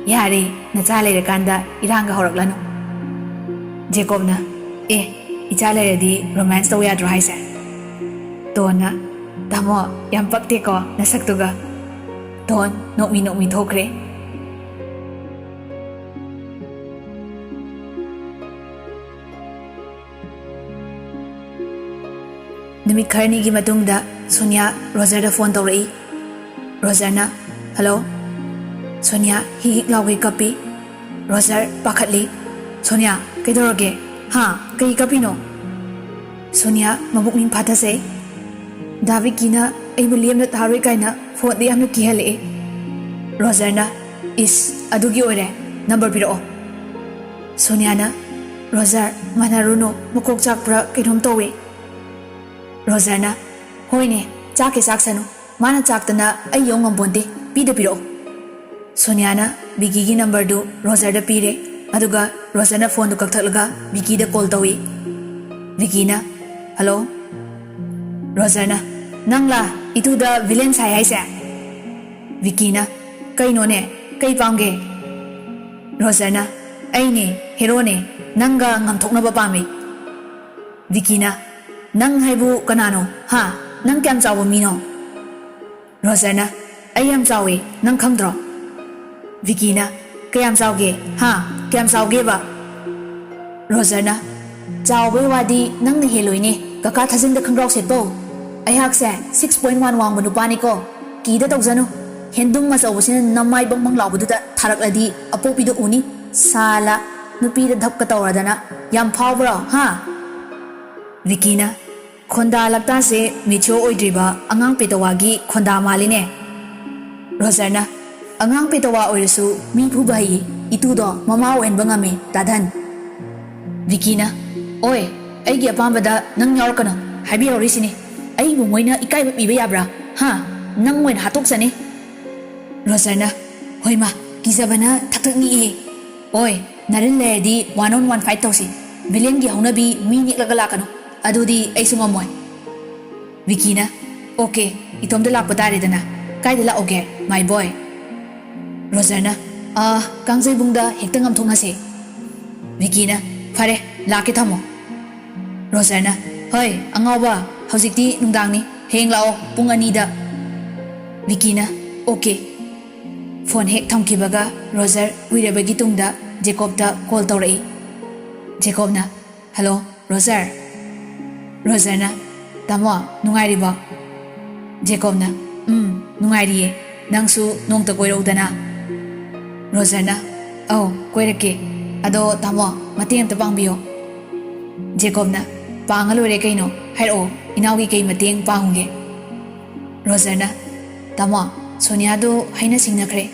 "ꯌꯥꯔꯦ, ꯅꯆꯥ ꯂꯩꯔꯀꯥꯟꯗ ꯏꯔꯥꯡꯒ ꯍꯧꯔꯛꯂꯅꯨ꯫" ꯖꯦꯀꯣꯕꯅ, "ꯑꯦ, "ꯏꯆꯥ ꯂꯩꯔꯗꯤ ꯔꯣꯃꯥꯟꯁ ꯇꯧ ꯌꯥꯗ꯭ꯔꯣ ꯍꯥꯏꯁꯦ?" ꯗꯣꯟꯅ, "ꯇꯥꯃꯣ, ꯌꯥꯝ ꯄꯛꯇꯦꯀꯣ ꯅꯁꯛꯇꯨꯒ"꯫ ꯗꯣꯟ ꯅꯣꯛꯃꯤ ꯅꯣꯛꯃꯤ ꯊꯣꯛꯈ꯭ꯔꯦ꯫ ꯅꯨꯃꯤꯠ ꯈꯔꯅꯤꯒꯤ ꯃꯇꯨꯡꯗ ꯁꯣꯅꯤꯌꯥ ꯔꯣꯖꯔꯗ ꯐꯣꯟ ꯇꯧꯔꯛꯏ꯫ ꯔꯣꯖꯔꯅ, "ꯍꯜꯂꯣ"꯫ ꯁꯣꯅꯤꯌꯥ ꯍꯤꯛ ꯍꯤꯛ ꯂꯥꯎꯒꯩ ꯀꯞꯄꯤ꯫ ꯔꯣꯖꯔ ꯄꯥꯈꯠꯂꯤ꯫ "ꯁꯣꯅꯤꯌꯥ, ꯀꯩꯗꯧꯔꯒꯦ? ꯍꯥ? ꯀꯩ ꯀꯞꯄꯤꯅꯣ?" ꯁꯣꯅꯤꯌꯥ ꯃꯕꯨꯛꯅꯤꯡ ꯐꯥꯊꯖꯩ꯫ "ꯗꯥ ꯚꯤꯀꯤꯅ ꯑꯩꯕꯨ ꯂꯦꯝꯅ ꯊꯥꯔꯣꯏ ꯀꯥꯏꯅ ꯐꯣꯟꯗ ꯌꯥꯝꯅ ꯀꯤꯍꯜꯂꯛꯑꯦ"꯫ ꯔꯣꯖꯔꯅ, "ꯏꯁ, ꯑꯗꯨꯒꯤ ꯑꯣꯏꯔꯦ꯫ ꯅꯝꯕꯔ ꯄꯤꯔꯛꯑꯣ"꯫ ꯁꯣꯅꯤꯌꯥꯅ, "ꯔꯣꯖꯔ, ꯃꯥꯟꯅꯔꯨꯅꯨ, ꯃꯀꯣꯛ ꯆꯥꯛꯄ꯭ꯔꯥ ꯀꯩꯅꯣꯝ ꯇꯧꯋꯦ"꯫ ꯔꯣꯖꯔꯅ, "ꯍꯣꯏꯅꯦ, ꯆꯥꯛꯀꯦ ꯆꯥꯛꯁꯅꯨ꯫ ꯃꯥꯅ ꯆꯥꯛꯇꯅ ꯑꯩ ꯌꯧ ꯉꯝꯄꯣꯟꯇꯦ꯫ ꯄꯤꯗ ꯄꯤꯔꯛꯑꯣ"꯫ ꯁꯣꯅꯤꯌꯥꯅ ꯚꯤꯀꯤꯒꯤ ꯅꯝꯕꯔꯗꯨ ꯔꯣꯖꯔꯗ ꯄꯤꯔꯦ, ꯑꯗꯨꯒ ꯔꯣꯖꯔꯅ ꯐꯣꯟꯗꯨ ꯀꯛꯊꯠꯂꯒ ꯚꯤꯀꯤꯗ ꯀꯣꯜ ꯇꯧꯏ꯫ ꯚꯤꯀꯤꯅ, "ꯍꯜꯂꯣ"꯫ ꯔꯣꯖꯔꯅ, "ꯅꯪꯂꯥ ꯏꯇꯨꯗ ꯚꯤꯂꯦꯟ ꯁꯥꯏ ꯍꯥꯏꯁꯦ?" ꯚꯤꯀꯤꯅ, "ꯀꯩꯅꯣꯅꯦ? ꯀꯩ ꯄꯥꯝꯒꯦ?" ꯔꯣꯖꯔꯅ, "ꯑꯩꯅꯦ, ꯍꯦꯔꯣꯅꯦ, ꯅꯪꯒ ꯉꯝꯊꯣꯛꯅꯕ ꯄꯥꯝꯃꯤ"꯫ ꯚꯤꯀꯤꯅ, "ꯅꯪ ꯍꯥꯏꯕꯨ ꯀꯅꯥꯅꯣ? ꯍꯥ? ꯅꯪ ꯀꯌꯥꯝ ꯆꯥꯎꯕ ꯃꯤꯅꯣ?" ꯔꯣꯖꯔꯅ, "ꯑꯩ ꯌꯥꯝ ꯆꯥꯎꯋꯦ, ꯅꯪ ꯈꯪꯗ꯭ꯔꯣ?" ꯚꯤꯀꯤꯅ, "ꯀꯌꯥꯝ ꯆꯥꯎꯒꯦ? ꯍꯥ? ꯀꯌꯥꯝ ꯆꯥꯎꯒꯦꯕ?" ꯔꯣꯖꯔꯅ, "ꯆꯥꯎꯕꯩ ꯋꯥꯗꯤ ꯅꯪꯅ ꯍꯦꯜꯂꯣꯏꯅꯦ, ꯀꯀꯥ ꯊꯥꯖꯤꯟꯗ ꯈꯪꯒ꯭ꯔꯥꯎ ꯁꯦꯠꯄꯧ꯫ ꯑꯩꯍꯥꯛꯁꯦ six point one ꯋꯥꯡꯕ ꯅꯨꯄꯥꯅꯤꯀꯣ꯫ ꯀꯤꯗ ꯇꯧꯖꯅꯨ꯫ ꯍꯦꯟꯗꯨꯝ ꯑꯆꯧꯕꯁꯤꯅ ꯅꯃꯥꯏ ꯕꯪ ꯕꯪ ꯂꯥꯎꯕꯗꯨꯗ ꯊꯥꯔꯛꯂꯗꯤ ꯑꯄꯣꯛꯄꯤꯗꯣ ꯎꯅꯤ꯫ ꯁꯥꯂꯥ, ꯅꯨꯄꯤꯗ ꯙꯞꯀ ꯇꯧꯔꯗꯅ꯫ ꯌꯥꯝ ꯐꯥꯎꯕ꯭ꯔꯣ, ꯍꯥ?" ꯚꯤꯀꯤꯅ, "ꯈꯣꯟꯗꯥ ꯂꯛꯇꯥꯁꯦ mature ꯑꯣꯏꯗ꯭ꯔꯤꯕ ꯑꯉꯥꯡ ꯄꯦꯇꯋꯥꯒꯤ ꯈꯣꯟꯗꯥ ꯃꯥꯜꯂꯤꯅꯦ"꯫ ꯔꯣꯖꯔꯅ, "ꯑꯉꯥꯡ ꯄꯦꯇꯋꯥ ꯑꯣꯏꯔꯁꯨ ꯃꯤ ꯐꯨꯕ ꯍꯩꯌꯦ꯫ ꯏꯇꯨꯗꯣ ꯃꯃꯥ ꯑꯣꯏꯍꯟꯕ ꯉꯝꯃꯦ, ꯗꯥ ꯙꯟ"꯫ ꯚꯤꯀꯤꯅ, "ꯑꯣꯏ, ꯑꯩꯒꯤ ꯑꯄꯥꯝꯕꯗ ꯅꯪ ꯌꯥꯎꯔꯛꯀꯅꯨ꯫ ꯍꯥꯏꯕꯤꯍꯧꯔꯤꯁꯤꯅꯤ꯫ ꯑꯩꯕꯨ ꯃꯣꯏꯅ ꯏꯀꯥꯏꯕ ꯄꯤꯕ ꯌꯥꯕ꯭ꯔꯥ? ꯍꯥ? ꯅꯪ ꯑꯣꯏꯅ ꯍꯥꯠꯇꯣꯛꯆꯅꯤ"꯫ ꯔꯣꯖꯔꯅ, "ꯍꯣꯏꯃꯥ, ꯀꯤꯖꯕꯅ ꯊꯛ ꯊꯛ ꯅꯤꯛꯏꯍꯦ꯫ ꯑꯣꯏ, ꯅꯔꯤꯟ ꯂꯩꯔꯗꯤ one on one fight ꯇꯧꯁꯤ꯫ ꯚꯤꯂꯦꯟꯒꯤ ꯍꯧꯅꯕꯤ ꯃꯤ ꯅꯦꯛꯂꯒ ꯂꯥꯛꯀꯅꯨ꯫ ꯑꯗꯨꯗꯤ ꯑꯩꯁꯨ ꯉꯝꯃꯣꯏ"꯫ ꯚꯤꯀꯤꯅ, "ꯑꯣꯀꯦ, ꯏꯇꯣꯝꯇ ꯂꯥꯛꯄ ꯇꯥꯔꯦꯗꯅ꯫ ꯀꯥꯏꯗ ꯂꯥꯛꯎꯒꯦ, my boy?" ꯔꯣꯖꯔꯅ, "ꯑ, ꯀꯥꯡꯖꯩꯕꯨꯡꯗ ꯍꯦꯛꯇ ꯉꯝꯊꯣꯛꯅꯁꯦ"꯫ ꯚꯤꯀꯤꯅ, "ꯐꯔꯦ, ꯂꯥꯛꯀꯦ, ꯊꯝꯃꯣ"꯫ ꯔꯣꯖꯔꯅ, "ꯍꯣꯏ ꯑꯉꯥꯎꯕ, ꯍꯧꯖꯤꯛꯇꯤ ꯅꯨꯡꯗꯥꯡꯅꯤ, ꯍꯌꯦꯡ ꯂꯥꯛꯑꯣ ꯄꯨꯡ ꯑꯅꯤꯗ"꯫ ꯚꯤꯀꯤꯅ, "ꯑꯣꯀꯦ"꯫ ꯐꯣꯟ ꯍꯦꯛ ꯊꯝꯈꯤꯕꯒ ꯔꯣꯖꯔ ꯀꯨꯏꯔꯕꯒꯤ ꯇꯨꯡꯗ ꯖꯦꯀꯣꯕꯇ ꯀꯣꯜ ꯇꯧꯔꯛꯏ꯫ ꯖꯦꯀꯣꯕꯅ, "ꯍꯜꯂꯣ ꯔꯣꯖꯔ"꯫ ꯔꯣꯖꯔꯅ, "ꯇꯥꯃꯣ, ꯅꯨꯡꯉꯥꯏꯔꯤꯕꯣ?" ꯖꯦꯀꯣꯕꯅ, "ꯎꯝ, ꯅꯨꯡꯉꯥꯏꯔꯤꯌꯦ꯫ ꯅꯪꯁꯨ ꯅꯣꯡꯇ ꯀꯣꯏꯔꯛꯎꯗꯅ"꯫ ꯔꯣꯖꯔꯅ, "ꯑꯧ, ꯀꯣꯏꯔꯛꯀꯦ꯫ ꯑꯗꯣ ꯇꯥꯃꯣ, ꯃꯇꯦꯡ ꯑꯝꯇ ꯄꯥꯡꯕꯤꯌꯣ"꯫ ꯖꯦꯀꯣꯕꯅ, "ꯄꯥꯡꯉ ꯂꯣꯏꯔꯦ ꯀꯩꯅꯣ, ꯍꯥꯏꯔꯛꯑꯣ, ꯏꯅꯥꯎꯒꯤ ꯀꯩ ꯃꯇꯦꯡ ꯄꯥꯡꯉꯨꯒꯦ"꯫ ꯔꯣꯖꯔꯅ, "ꯇꯥꯃꯣ, ꯁꯣꯅꯤꯌꯥꯗꯣ ꯍꯥꯏꯅ ꯁꯤꯡꯅꯈ꯭ꯔꯦ꯫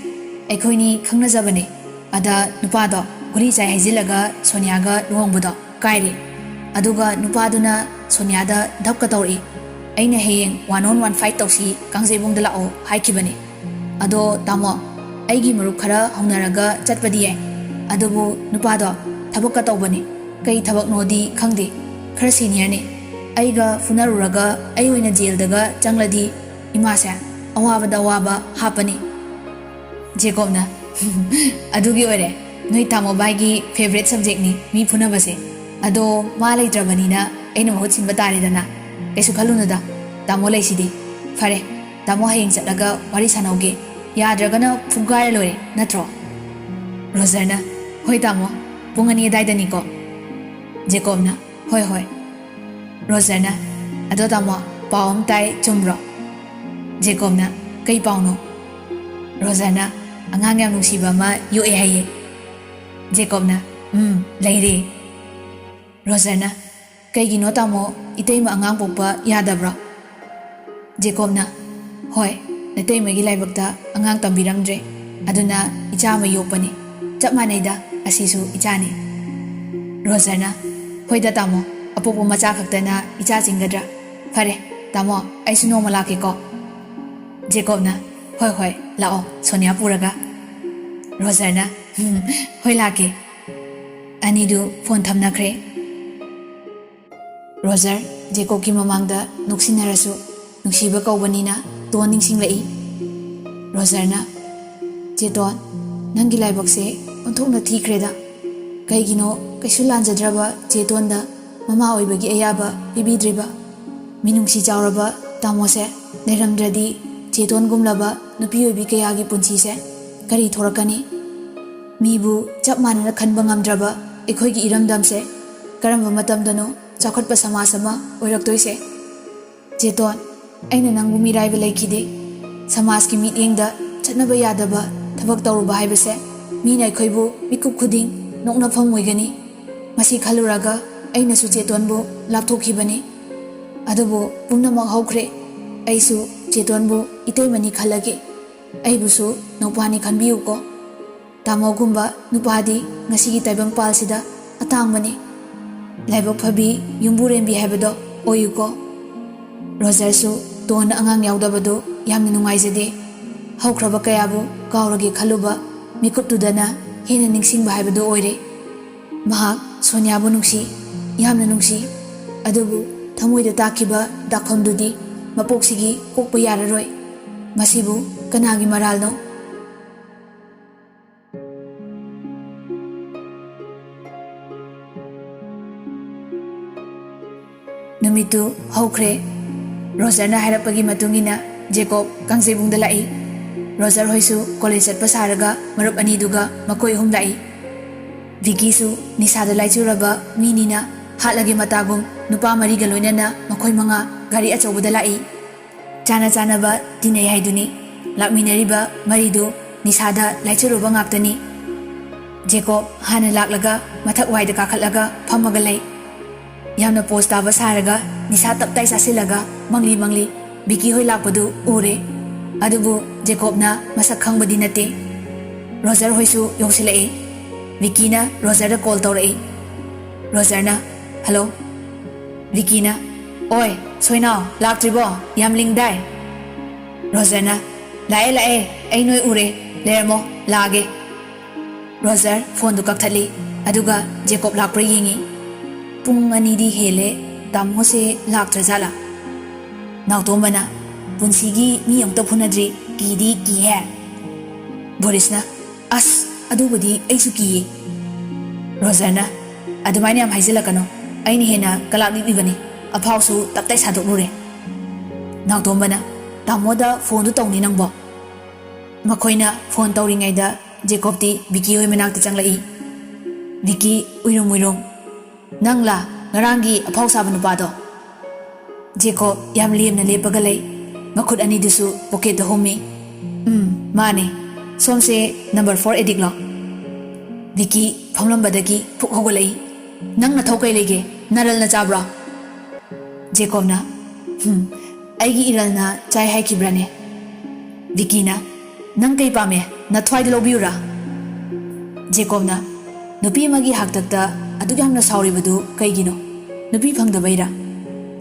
ꯑꯩꯈꯣꯏꯅꯤ ꯈꯪꯅꯖꯕꯅꯦ꯫ ꯑꯗ ꯅꯨꯄꯥꯗꯣ ꯒꯨꯂꯤ ꯆꯥꯏ ꯍꯥꯏꯖꯤꯜꯂꯒ ꯁꯣꯅꯤꯌꯥꯒ ꯂꯨꯍꯣꯡꯕꯗꯣ ꯀꯥꯏꯔꯦ꯫ ꯑꯗꯨꯒ ꯅꯨꯄꯥꯗꯨꯅ ꯁꯣꯅꯤꯌꯥꯗ ꯙꯞꯀ ꯇꯧꯔꯛꯏ꯫ ꯑꯩꯅ ꯍꯌꯦꯡ one on one fight ꯇꯧꯁꯤ ꯀꯥꯡꯖꯩꯕꯨꯡꯗ ꯂꯥꯛꯑꯣ ꯍꯥꯏꯈꯤꯕꯅꯦ꯫ ꯑꯗꯣ ꯇꯥꯃꯣ, ꯑꯩꯒꯤ ꯃꯔꯨꯞ ꯈꯔ ꯍꯧꯅꯔꯒ ꯆꯠꯄꯗꯤ ꯌꯥꯏ꯫ ꯑꯗꯨꯕꯨ ꯅꯨꯄꯥꯗꯣ ꯊꯕꯛꯀ ꯇꯧꯕꯅꯦ꯫ ꯀꯩ ꯊꯕꯛꯅꯣꯗꯤ ꯈꯪꯗꯦ꯫ ꯈꯔ ꯁꯤꯅꯤꯌꯔꯅꯦ꯫ ꯑꯩꯒ ꯐꯨꯅꯔꯨꯔꯒ ꯑꯩ ꯑꯣꯏꯅ ꯖꯦꯜꯗꯒ ꯆꯪꯂꯗꯤ ꯏꯃꯥꯁꯦ ꯑꯋꯥꯕꯗ ꯑꯋꯥꯕ ꯍꯥꯞꯄꯅꯤ"꯫ ꯖꯦꯀꯣꯕꯅ, "ꯑꯗꯨꯒꯤ ꯑꯣꯏꯔꯦ, ꯅꯣꯏ ꯇꯥꯃꯣ ꯕꯥꯏꯒꯤ ꯐꯦꯚꯔꯦꯠ ꯁꯕꯖꯦꯛꯅꯤ ꯃꯤ ꯐꯨꯅꯕꯁꯦ꯫ ꯑꯗꯣ ꯃꯥ ꯂꯩꯇ꯭ꯔꯕꯅꯤꯅ ꯑꯩꯅ ꯃꯍꯨꯠ ꯁꯤꯟꯕ ꯇꯥꯔꯦꯗꯅ꯫ ꯀꯩꯁꯨ ꯈꯜꯂꯨꯅꯨꯗ, ꯇꯥꯃꯣ ꯂꯩꯁꯤꯗꯤ꯫ ꯐꯔꯦ, ꯇꯥꯃꯣ ꯍꯌꯦꯡ ꯆꯠꯂꯒ ꯋꯥꯔꯤ ꯁꯥꯟꯅꯧꯒꯦ꯫ ꯌꯥꯗ꯭ꯔꯒꯅ ꯐꯨꯒꯥꯏꯔ ꯂꯣꯏꯔꯦ, ꯅꯠꯇ꯭ꯔꯣ?" ꯔꯣꯖꯔꯅ, "ꯍꯣꯏ ꯇꯥꯃꯣ, ꯄꯨꯡ ꯑꯅꯤ ꯑꯗꯥꯏꯗꯅꯤꯀꯣ"꯫ ꯖꯦꯀꯣꯕꯅ, "ꯍꯣꯏ ꯍꯣꯏ"꯫ ꯔꯣꯖꯔꯅ, "ꯑꯗꯣ ꯇꯥꯃꯣ, ꯄꯥꯎ ꯑꯃ ꯇꯥꯏ, ꯆꯨꯝꯕ꯭ꯔꯣ?" ꯖꯦꯀꯣꯕꯅ, "ꯀꯩ ꯄꯥꯎꯅꯣ?" ꯔꯣꯖꯔꯅ, "ꯑꯉꯥꯡ ꯌꯥꯝ ꯅꯨꯡꯁꯤꯕ ꯑꯃ ꯌꯣꯛꯑꯦ ꯍꯥꯏꯌꯦ"꯫ ꯖꯦꯀꯣꯕꯅ, "ꯎꯝ, ꯂꯩꯔꯦ"꯫ ꯔꯣꯖꯔꯅ, "ꯀꯩꯒꯤꯅꯣ ꯇꯥꯃꯣ, ꯏꯇꯩꯃ ꯑꯉꯥꯡ ꯄꯣꯛꯄ ꯌꯥꯗꯕ꯭ꯔꯣ?" ꯖꯦꯀꯣꯕꯅ, "ꯍꯣꯏ, ꯅꯇꯩꯃꯒꯤ ꯂꯥꯏꯕꯛꯇ ꯑꯉꯥꯡ ꯇꯝꯕꯤꯔꯝꯗ꯭ꯔꯦ, ꯑꯗꯨꯅ ꯏꯆꯥ ꯑꯃ ꯌꯣꯛꯄꯅꯤ꯫ ꯆꯞ ꯃꯥꯟꯅꯩꯗ, ꯑꯁꯤꯁꯨ ꯏꯆꯥꯅꯤ"꯫ ꯔꯣꯖꯔꯅ, "ꯍꯣꯏꯗ ꯇꯥꯃꯣ, ꯑꯄꯣꯛꯄ ꯃꯆꯥ ꯈꯛꯇꯅ ꯏꯆꯥ ꯆꯤꯡꯒꯗ꯭ꯔꯥ? ꯐꯔꯦ ꯇꯥꯃꯣ, ꯑꯩꯁꯨ ꯅꯣꯡꯃ ꯂꯥꯛꯀꯦꯀꯣ"꯫ ꯖꯦꯀꯣꯕꯅ, "ꯍꯣꯏ ꯍꯣꯏ, ꯂꯥꯛꯑꯣ ꯁꯣꯅꯤꯌꯥ ꯄꯨꯔꯒ"꯫ ꯔꯣꯖꯔꯅ, "ꯎꯝ, ꯍꯣꯏ ꯂꯥꯛꯀꯦ"꯫ ꯑꯅꯤꯗꯨ ꯐꯣꯟ ꯊꯝꯅꯈ꯭ꯔꯦ꯫ ꯔꯣꯖꯔ, ꯖꯦꯀꯣꯕꯀꯤ ꯃꯃꯥꯡꯗ ꯅꯣꯛꯁꯤꯟꯅꯔꯁꯨ ꯅꯨꯡꯁꯤꯕ ꯀꯧꯕꯅꯤꯅ ꯇꯣꯟ ꯅꯤꯡꯁꯤꯡꯂꯛꯏ꯫ ꯔꯣꯖꯔꯅ, "ꯆꯦꯇꯣꯟ, ꯅꯪꯒꯤ ꯂꯥꯏꯕꯛꯁꯦ ꯑꯣꯟꯊꯣꯛꯅ ꯊꯤꯈ꯭ꯔꯦꯗ꯫ ꯀꯩꯒꯤꯅꯣ ꯀꯩꯁꯨ ꯂꯥꯟꯖꯗ꯭ꯔꯕ ꯆꯦꯇꯣꯟꯗ ꯃꯃꯥ ꯑꯣꯏꯕꯒꯤ ꯑꯌꯥꯕ ꯄꯤꯕꯤꯗ꯭ꯔꯤꯕ ꯃꯤꯅꯨꯡꯁꯤ ꯆꯥꯎꯔꯕ ꯇꯥꯃꯣꯁꯦ ꯂꯩꯔꯝꯗ꯭ꯔꯗꯤ ꯆꯦꯇꯣꯟꯒꯨꯝꯂꯕ ꯅꯨꯄꯤ ꯑꯣꯏꯕꯤ ꯀꯌꯥꯒꯤ ꯄꯨꯟꯁꯤꯁꯦ ꯀꯔꯤ ꯊꯣꯔꯛꯀꯅꯤ? ꯃꯤꯕꯨ ꯆꯞ ꯃꯥꯟꯅꯅ ꯈꯟꯕ ꯉꯝꯗ꯭ꯔꯕ ꯑꯩꯈꯣꯏꯒꯤ ꯏꯔꯝꯗꯝꯁꯦ ꯀꯔꯝꯕ ꯃꯇꯝꯗꯅꯣ ꯆꯥꯎꯈꯠꯄ ꯁꯃꯥꯖ ꯑꯃ ꯑꯣꯏꯔꯛꯇꯣꯏꯁꯦ? ꯆꯦꯇꯣꯟ, ꯑꯩꯅ ꯅꯪꯕꯨ ꯃꯤꯔꯥꯏꯕ ꯂꯩꯈꯤꯗꯦ꯫ ꯁꯃꯥꯖꯀꯤ ꯃꯤꯠꯌꯦꯡꯗ ꯆꯠꯅꯕ ꯌꯥꯗꯕ ꯊꯕꯛ ꯇꯧꯔꯨꯕ ꯍꯥꯏꯕꯁꯦ ꯃꯤꯅ ꯑꯩꯈꯣꯏꯕꯨ ꯃꯤꯀꯨꯞ ꯈꯨꯗꯤꯡ ꯅꯣꯛꯅꯐꯝ ꯑꯣꯏꯒꯅꯤ꯫ ꯃꯁꯤ ꯈꯜꯂꯨꯔꯒ ꯑꯩꯅꯁꯨ ꯆꯦꯇꯣꯟꯕꯨ ꯂꯥꯞꯊꯣꯛꯈꯤꯕꯅꯤ꯫ ꯑꯗꯨꯕꯨ ꯄꯨꯝꯅꯃꯛ ꯍꯧꯈ꯭ꯔꯦ꯫ ꯑꯩꯁꯨ ꯆꯦꯇꯣꯟꯕꯨ ꯏꯇꯩꯃꯅꯤ ꯈꯜꯂꯒꯦ꯫ ꯑꯩꯕꯨꯁꯨ ꯅꯧꯄꯥꯅꯤ ꯈꯟꯕꯤꯌꯨꯀꯣ꯫ ꯇꯥꯃꯣꯒꯨꯝꯕ ꯅꯨꯄꯥꯗꯤ ꯉꯁꯤꯒꯤ ꯇꯥꯏꯕꯪꯄꯥꯜꯁꯤꯗ ꯑꯇꯥꯡꯕꯅꯤ꯫ ꯂꯥꯏꯕꯛ ꯐꯕꯤ ꯌꯨꯝꯕꯨꯔꯦꯝꯕꯤ ꯍꯥꯏꯕꯗꯣ ꯑꯣꯏꯌꯨꯀꯣ꯫ ꯔꯣꯖꯔꯁꯨ ꯇꯣꯟꯅ ꯑꯉꯥꯡ ꯌꯥꯎꯗꯕꯗꯨ ꯌꯥꯝꯅ ꯅꯨꯡꯉꯥꯏꯖꯗꯦ꯫ ꯍꯧꯈ꯭ꯔꯕ ꯀꯌꯥꯕꯨ ꯀꯥꯎꯔꯒꯦ ꯈꯜꯂꯨꯕ ꯃꯤꯀꯨꯞꯇꯨꯗꯅ ꯍꯦꯟꯅ ꯅꯤꯡꯁꯤꯡꯕ ꯍꯥꯏꯕꯗꯨ ꯑꯣꯏꯔꯦ꯫ ꯃꯍꯥꯛ ꯁꯣꯅꯤꯌꯥꯕꯨ ꯅꯨꯡꯁꯤ, ꯌꯥꯝꯅ ꯅꯨꯡꯁꯤ꯫ ꯑꯗꯨꯕꯨ ꯊꯃꯣꯏꯗ ꯇꯥꯛꯈꯤꯕ ꯗꯥꯛꯐꯝꯗꯨꯗꯤ ꯃꯄꯣꯛꯁꯤꯒꯤ ꯀꯣꯛꯄ ꯌꯥꯔꯔꯣꯏ꯫ ꯃꯁꯤꯕꯨ ꯀꯅꯥꯒꯤ ꯃꯔꯥꯜꯅꯣ? ꯅꯨꯃꯤꯠꯇꯨ ꯍꯧꯈ꯭ꯔꯦ꯫ ꯔꯣꯖꯔꯅ ꯍꯥꯏꯔꯛꯄꯒꯤ ꯃꯇꯨꯡ ꯏꯟꯅ ꯖꯦꯀꯣꯕ ꯀꯥꯡꯖꯩꯕꯨꯡꯗ ꯂꯥꯛꯏ꯫ ꯔꯣꯖꯔ ꯍꯣꯏꯁꯨ ꯀꯣꯂꯦꯖ ꯆꯠꯄ ꯁꯥꯔꯒ ꯃꯔꯨꯞ ꯑꯅꯤꯗꯨꯒ ꯃꯈꯣꯏ ꯑꯍꯨꯝ ꯂꯥꯛꯏ꯫ ꯚꯤꯀꯤꯁꯨ ꯅꯤꯁꯥꯗ ꯂꯥꯏꯆꯨꯔꯕ ꯃꯤꯅꯤꯅ ꯍꯥꯠꯂꯒꯦ ꯃꯇꯥꯒꯨꯝ ꯅꯨꯄꯥ ꯃꯔꯤꯒ ꯂꯣꯏꯅꯅ ꯃꯈꯣꯏ ꯃꯉꯥ ꯒꯥꯔꯤ ꯑꯆꯧꯕꯗ ꯂꯥꯛꯏ꯫ ꯆꯥꯅ ꯆꯥꯅꯕ ꯇꯤꯟꯅꯩ ꯍꯥꯏꯗꯨꯅꯤ꯫ ꯂꯥꯛꯃꯤꯟꯅꯔꯤꯕ ꯃꯔꯤꯗꯨ ꯅꯤꯁꯥꯗ ꯂꯥꯏꯆꯨꯔꯨꯕ ꯉꯥꯛꯇꯅꯤ꯫ ꯖꯦꯀꯣꯕ ꯍꯥꯟꯅ ꯂꯥꯛꯂꯒ ꯃꯊꯛ ꯋꯥꯏꯗ ꯀꯥꯈꯠꯂꯒ ꯐꯝꯃꯒ ꯂꯩ꯫ ꯌꯥꯝꯅ ꯄꯣꯁ ꯇꯥꯕ ꯁꯥꯔꯒ ꯅꯤꯁꯥ ꯇꯞꯇꯥꯏ ꯆꯥꯁꯤꯜꯂꯒ ꯃꯪꯂꯤ ꯃꯪꯂꯤ ꯚꯤꯀꯤ ꯍꯣꯏ ꯂꯥꯛꯄꯗꯨ ꯎꯔꯦ꯫ ꯑꯗꯨꯕꯨ ꯖꯦꯀꯣꯕꯅ ꯃꯁꯛ ꯈꯪꯕꯗꯤ ꯅꯠꯇꯦ꯫ ꯔꯣꯖꯔ ꯍꯣꯏꯁꯨ ꯌꯧꯁꯤꯜꯂꯛꯏ꯫ ꯚꯤꯀꯤꯅ ꯔꯣꯖꯔꯗ ꯀꯣꯜ ꯇꯧꯔꯛꯏ꯫ ꯔꯣꯖꯔꯅ, "ꯍꯜꯂꯣ?" ꯚꯤꯀꯤꯅ, "ꯑꯣꯏ, ꯁꯣꯏꯅꯥꯎ, ꯂꯥꯛꯇ꯭ꯔꯤꯕꯣ? ꯌꯥꯝ ꯂꯤꯡꯗꯥꯏ?" ꯔꯣꯖꯔꯅ, "ꯂꯥꯛꯑꯦ, ꯂꯥꯛꯑꯦ, ꯑꯩ ꯅꯣꯏ ꯎꯔꯦ꯫ ꯂꯩꯔꯝꯃꯣ, ꯂꯥꯛꯑꯒꯦ꯫" ꯔꯣꯖꯔ ꯐꯣꯟꯗꯨ ꯀꯛꯊꯠꯂꯤ, ꯑꯗꯨꯒ ꯖꯦꯀꯣꯕ ꯂꯥꯛꯄ꯭ꯔꯥ ꯌꯦꯡꯉꯤ꯫ ꯄꯨꯡ ꯑꯅꯤꯗꯤ ꯍꯦꯜꯂꯦ, ꯇꯥꯃꯣꯁꯦ ꯂꯥꯛꯇ꯭ꯔꯖꯥꯠꯂꯥ? ꯅꯥꯎꯇꯣꯝꯕꯅ, "ꯄꯨꯟꯁꯤꯒꯤ ꯃꯤ ꯑꯃꯨꯛꯇ ꯐꯨꯅꯗ꯭ꯔꯤ, ꯀꯤꯗꯤ ꯀꯤꯍꯦ꯫" ꯕꯣꯔꯤꯁꯅ, "ꯑꯁ, ꯑꯗꯨꯕꯨꯗꯤ ꯑꯩꯁꯨ ꯀꯤꯌꯦ꯫" ꯔꯣꯖꯔꯅ, "ꯑꯗꯨꯃꯥꯏꯅ ꯌꯥꯝ ꯍꯥꯏꯖꯤꯜꯂꯛꯀꯅꯨ, ꯑꯩꯅ ꯍꯦꯟꯅ ꯀꯂꯥꯛ ꯂꯤꯛꯂꯤꯕꯅꯤ꯫ ꯑꯐꯥꯎꯁꯨ ꯇꯞꯇꯥꯏ ꯁꯥꯗꯣꯛꯂꯨꯔꯦ꯫ ꯅꯥꯎꯇꯣꯝꯕꯅ, "ꯇꯥꯃꯣꯗ ꯐꯣꯟꯗꯨ ꯇꯧꯅꯤ ꯅꯪꯕꯣ?" ꯃꯈꯣꯏꯅ ꯐꯣꯟ ꯇꯧꯔꯤꯉꯩꯗ ꯖꯦꯀꯣꯕꯇꯤ ꯕꯤꯀꯤ ꯍꯣꯏ ꯃꯅꯥꯛꯇ ꯆꯪꯂꯛꯏ꯫ ꯕꯤꯀꯤ ꯎꯏꯔꯨꯝ ꯎꯏꯔꯨꯝ, "ꯅꯪꯂꯥ ꯉꯔꯥꯡꯒꯤ ꯑꯐꯥꯎ ꯁꯥꯕ ꯅꯨꯄꯥꯗꯣ?" ꯖꯦꯀꯣꯕ ꯌꯥꯝ ꯂꯦꯝꯅ ꯂꯦꯞꯄꯒ ꯂꯩ꯫ ꯃꯈꯨꯠ ꯑꯅꯤꯗꯨꯁꯨ ꯄꯣꯀꯦꯠꯇ ꯍꯨꯝꯃꯤ꯫ "ꯎꯝ, ꯃꯥꯅꯦ꯫ ꯁꯣꯝꯁꯦ ꯅꯝꯕꯔ ꯐꯣꯔ ꯑꯦꯗꯤꯛꯂꯣ?" ꯕꯤꯀꯤ ꯐꯝꯂꯝꯕꯗꯒꯤ ꯐꯨꯛ ꯍꯧꯒꯠꯂꯛꯏ꯫ "ꯅꯪ ꯅꯊꯧ ꯀꯩ ꯂꯩꯒꯦ? ꯅꯔꯜꯅ ꯆꯥꯕ꯭ꯔꯣ?" ꯖꯦꯀꯣꯕꯅ, "ꯍꯨꯝ, ꯑꯩꯒꯤ ꯏꯔꯜꯅ ꯆꯥꯏ ꯍꯥꯏꯈꯤꯕ꯭ꯔꯥꯅꯦ?" ꯕꯤꯀꯤꯅ, "ꯅꯪ ꯀꯩ ꯄꯥꯝꯃꯦ? ꯅꯊ꯭ꯋꯥꯏꯗ ꯂꯧꯕꯤꯌꯨꯔꯥ?" ꯖꯦꯀꯣꯕꯅ, "ꯅꯨꯄꯤ ꯑꯃꯒꯤ ꯍꯥꯛꯇꯛꯇ ꯑꯗꯨꯛ ꯌꯥꯝꯅ ꯁꯥꯎꯔꯤꯕꯗꯨ ꯀꯩꯒꯤꯅꯣ? ꯅꯨꯄꯤ ꯐꯪꯗꯕꯩꯔꯥ?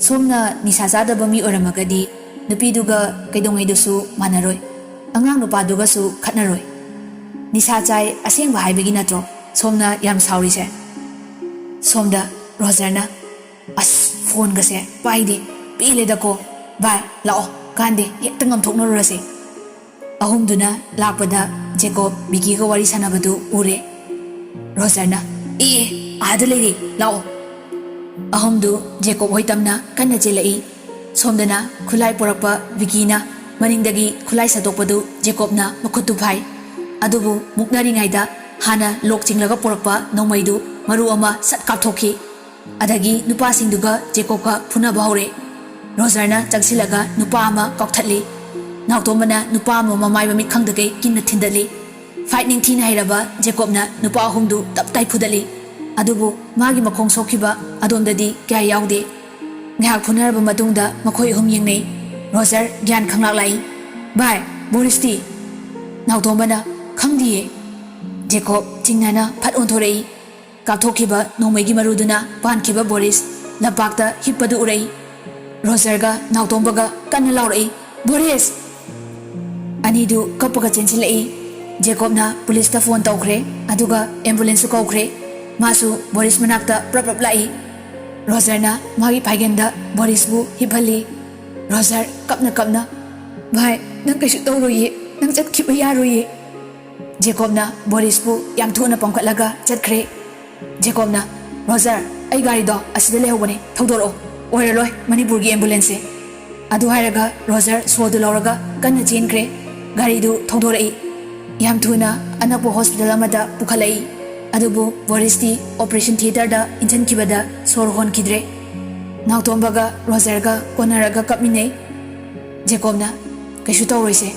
ꯁꯣꯝꯅ ꯅꯤꯁꯥ ꯆꯥꯗꯕ ꯃꯤ ꯑꯣꯏꯔꯝꯃꯒꯗꯤ ꯅꯨꯄꯤꯗꯨꯒ ꯀꯩꯗꯧꯉꯩꯗꯁꯨ ꯃꯥꯟꯅꯔꯣꯏ꯫ ꯑꯉꯥꯡ ꯅꯨꯄꯥꯗꯨꯒꯁꯨ ꯈꯠꯅꯔꯣꯏ꯫ ꯅꯤꯁꯥ ꯆꯥꯏ ꯑꯁꯦꯡꯕ ꯍꯥꯏꯕꯒꯤ ꯅꯠꯇ꯭ꯔꯣ ꯁꯣꯝꯅ ꯌꯥꯝ ꯁꯥꯎꯔꯤꯁꯦ?" ꯁꯣꯝꯗ ꯔꯣꯖꯔꯅ, "ꯑꯁ, ꯐꯣꯟꯒꯁꯦ ꯄꯥꯏꯗꯦ꯫ ꯄꯦꯜꯂꯦꯗꯀꯣ꯫ ꯚꯥꯏ, ꯂꯥꯛꯑꯣ, ꯀꯥꯟꯗꯦ, ꯍꯦꯛꯇ ꯉꯝꯊꯣꯛꯅꯔꯨꯔꯁꯦ꯫" ꯑꯍꯨꯝꯗꯨꯅ ꯂꯥꯛꯄꯗ ꯖꯦꯀꯣꯕ ꯕꯤꯀꯤꯒ ꯋꯥꯔꯤ ꯁꯥꯟꯅꯕꯗꯨ ꯎꯔꯦ꯫ ꯔꯣꯖꯔꯅ, "ꯑꯦ, ꯑꯦ, ꯑꯥꯗ ꯂꯩꯔꯦ, ꯂꯥꯛꯑꯣ꯫" ꯑꯍꯨꯝꯗꯨ ꯖꯦꯀꯣꯕ ꯍꯣꯏ ꯇꯝꯅ ꯀꯟꯅ ꯆꯦꯜꯂꯛꯏ꯫ ꯁꯣꯝꯗꯅ ꯈꯨꯠꯂꯥꯏ ꯄꯨꯔꯛꯄ ꯕꯤꯀꯤꯅ ꯃꯅꯤꯡꯗꯒꯤ ꯈꯨꯠꯂꯥꯏ ꯁꯠꯇꯣꯛꯄꯗꯨ ꯖꯦꯀꯣꯕꯅ ꯃꯈꯨꯠꯇꯨ ꯐꯥꯏ꯫ ꯑꯗꯨꯕꯨ ꯃꯨꯛꯅꯔꯤꯉꯩꯗ ꯍꯥꯟꯅ ꯂꯣꯛ ꯆꯤꯡꯂꯒ ꯄꯨꯔꯛꯄ ꯅꯣꯡꯃꯩꯗꯨ ꯃꯔꯨ ꯑꯃ ꯁꯠ ꯀꯥꯞꯊꯣꯛꯈꯤ꯫ ꯑꯗꯒꯤ ꯅꯨꯄꯥꯁꯤꯡꯗꯨꯒ ꯖꯦꯀꯣꯕꯀ ꯐꯨꯅꯕ ꯍꯧꯔꯦ꯫ ꯔꯣꯖꯔꯅ ꯆꯪꯁꯤꯜꯂꯒ ꯅꯨꯄꯥ ꯑꯃ ꯀꯥꯎꯊꯠꯂꯤ꯫ ꯅꯥꯎꯇꯣꯝꯕꯅ ꯅꯨꯄꯥ ꯑꯃ ꯃꯃꯥꯏ ꯃꯃꯤꯠ ꯈꯪꯗꯈꯩ ꯀꯤꯟꯅ ꯊꯤꯟꯗꯠꯂꯤ꯫ ꯐꯥꯏꯠ ꯅꯤꯡꯊꯤꯅ ꯍꯩꯔꯕ ꯖꯦꯀꯣꯕꯅ ꯅꯨꯄꯥ ꯑꯍꯨꯝꯗꯨ ꯇꯞ ꯇꯥꯏ ꯐꯨꯗꯠꯂꯤ꯫ ꯑꯗꯨꯕꯨ ꯃꯥꯒꯤ ꯃꯈꯣꯡ ꯁꯣꯛꯈꯤꯕ ꯑꯗꯣꯝꯗꯗꯤ ꯀꯌꯥ ꯌꯥꯎꯗꯦ꯫ ꯉꯥꯏꯍꯥꯛ ꯐꯨꯅꯔꯕ ꯃꯇꯨꯡꯗ ꯃꯈꯣꯏ ꯑꯍꯨꯝ ꯌꯦꯡꯅꯩ꯫ ꯔꯣꯖꯔ ꯒ꯭ꯌꯥꯟ ꯈꯪꯂꯥꯛ ꯂꯥꯛꯏ꯫ "ꯚꯥꯏ, ꯕꯣꯔꯤꯁꯇꯤ?" ꯅꯥꯎꯇꯣꯝꯕꯅ, "ꯈꯪꯗꯤꯌꯦ꯫" ꯖꯦꯀꯣꯕ ꯆꯤꯡꯅꯅ ꯐꯠ ꯑꯣꯟꯊꯣꯔꯛꯏ꯫ ꯀꯥꯞꯊꯣꯛꯈꯤꯕ ꯅꯣꯡꯃꯩꯒꯤ ꯃꯔꯨꯗꯨꯅ ꯄꯥꯟꯈꯤꯕ ꯕꯣꯔꯤꯁ ꯂꯝꯄꯥꯛꯇ ꯍꯤꯞꯄꯗꯨ ꯎꯔꯛꯏ꯫ ꯔꯣꯖꯔꯒ ꯅꯥꯎꯇꯣꯝꯕꯒ ꯀꯟꯅ ꯂꯥꯎꯔꯛꯏ, "ꯕꯣꯔꯤꯁ!" ꯑꯅꯤꯗꯨ ꯀꯞꯄꯒ ꯆꯦꯟꯁꯤꯜꯂꯛꯏ꯫ ꯖꯦꯀꯣꯕꯅ ꯄꯨꯂꯤꯁꯇ ꯐꯣꯟ ꯇꯧꯈ꯭ꯔꯦ, ꯑꯗꯨꯒ ꯑꯦꯝꯕꯨꯂꯦꯟꯁꯁꯨ ꯀꯧꯈ꯭ꯔꯦ꯫ ꯃꯥꯁꯨ ꯕꯣꯔꯤꯁ ꯃꯅꯥꯛꯇ ꯄ꯭ꯔꯞ ꯄ꯭ꯔꯞ ꯂꯥꯛꯏ꯫ ꯔꯣꯖꯔꯅ ꯃꯥꯒꯤ ꯐꯥꯏꯒꯟꯗ ꯕꯣꯔꯤꯁꯄꯨ ꯍꯤꯞꯍꯜꯂꯤ꯫ ꯔꯣꯖꯔ ꯀꯞꯅ ꯀꯞꯅ, "ꯚꯥꯏ, ꯅꯪ ꯀꯩꯁꯨ ꯇꯧꯔꯣꯏꯌꯦ, ꯅꯪ ꯆꯠꯈꯤꯕ ꯌꯥꯔꯣꯏꯌꯦ꯫" ꯖꯦꯀꯣꯕꯅ ꯕꯣꯔꯤꯁꯄꯨ ꯌꯥꯝ ꯊꯨꯅ ꯄꯝꯈꯠꯂꯒ ꯆꯠꯈ꯭ꯔꯦ꯫ ꯖꯦꯀꯣꯕꯅ, "ꯔꯣꯖꯔ, "ꯑꯩ ꯒꯥꯔꯤꯗꯣ ꯑꯁꯤꯗ ꯂꯩꯍꯧꯕꯅꯦ, ꯊꯧꯗꯣꯔꯛꯑꯣ, ꯑꯣꯏꯔꯔꯣꯏ ꯃꯅꯤꯄꯨꯔꯒꯤ ambulance ꯁꯦ"꯫ ꯑꯗꯨ ꯍꯥꯏꯔꯒ ꯔꯣꯖꯔ ꯁꯣꯗꯨ ꯂꯧꯔꯒ ꯀꯟꯅ ꯆꯦꯟꯈ꯭ꯔꯦ꯫ ꯒꯥꯔꯤꯗꯨ ꯊꯧꯗꯣꯔꯛꯏ꯫ ꯌꯥꯝ ꯊꯨꯅ ꯑꯅꯛꯄ hospital ꯑꯃꯗ ꯄꯨꯈꯠꯂꯛꯏ꯫ ꯑꯗꯨꯕꯨ ꯕꯣꯔꯤꯁꯇꯤ operation theatre ꯗ ꯏꯟꯁꯤꯟꯈꯤꯕꯗ ꯁꯣꯔ ꯍꯣꯟꯈꯤꯗ꯭ꯔꯦ꯫ ꯅꯥꯎꯇꯣꯝꯕꯒ ꯔꯣꯖꯔꯒ ꯀꯣꯟꯅꯔꯒ ꯀꯞꯃꯤꯟꯅꯩ꯫ ꯖꯦꯀꯣꯕꯅ, "ꯀꯩꯁꯨ ꯇꯧꯔꯣꯏꯁꯦ"꯫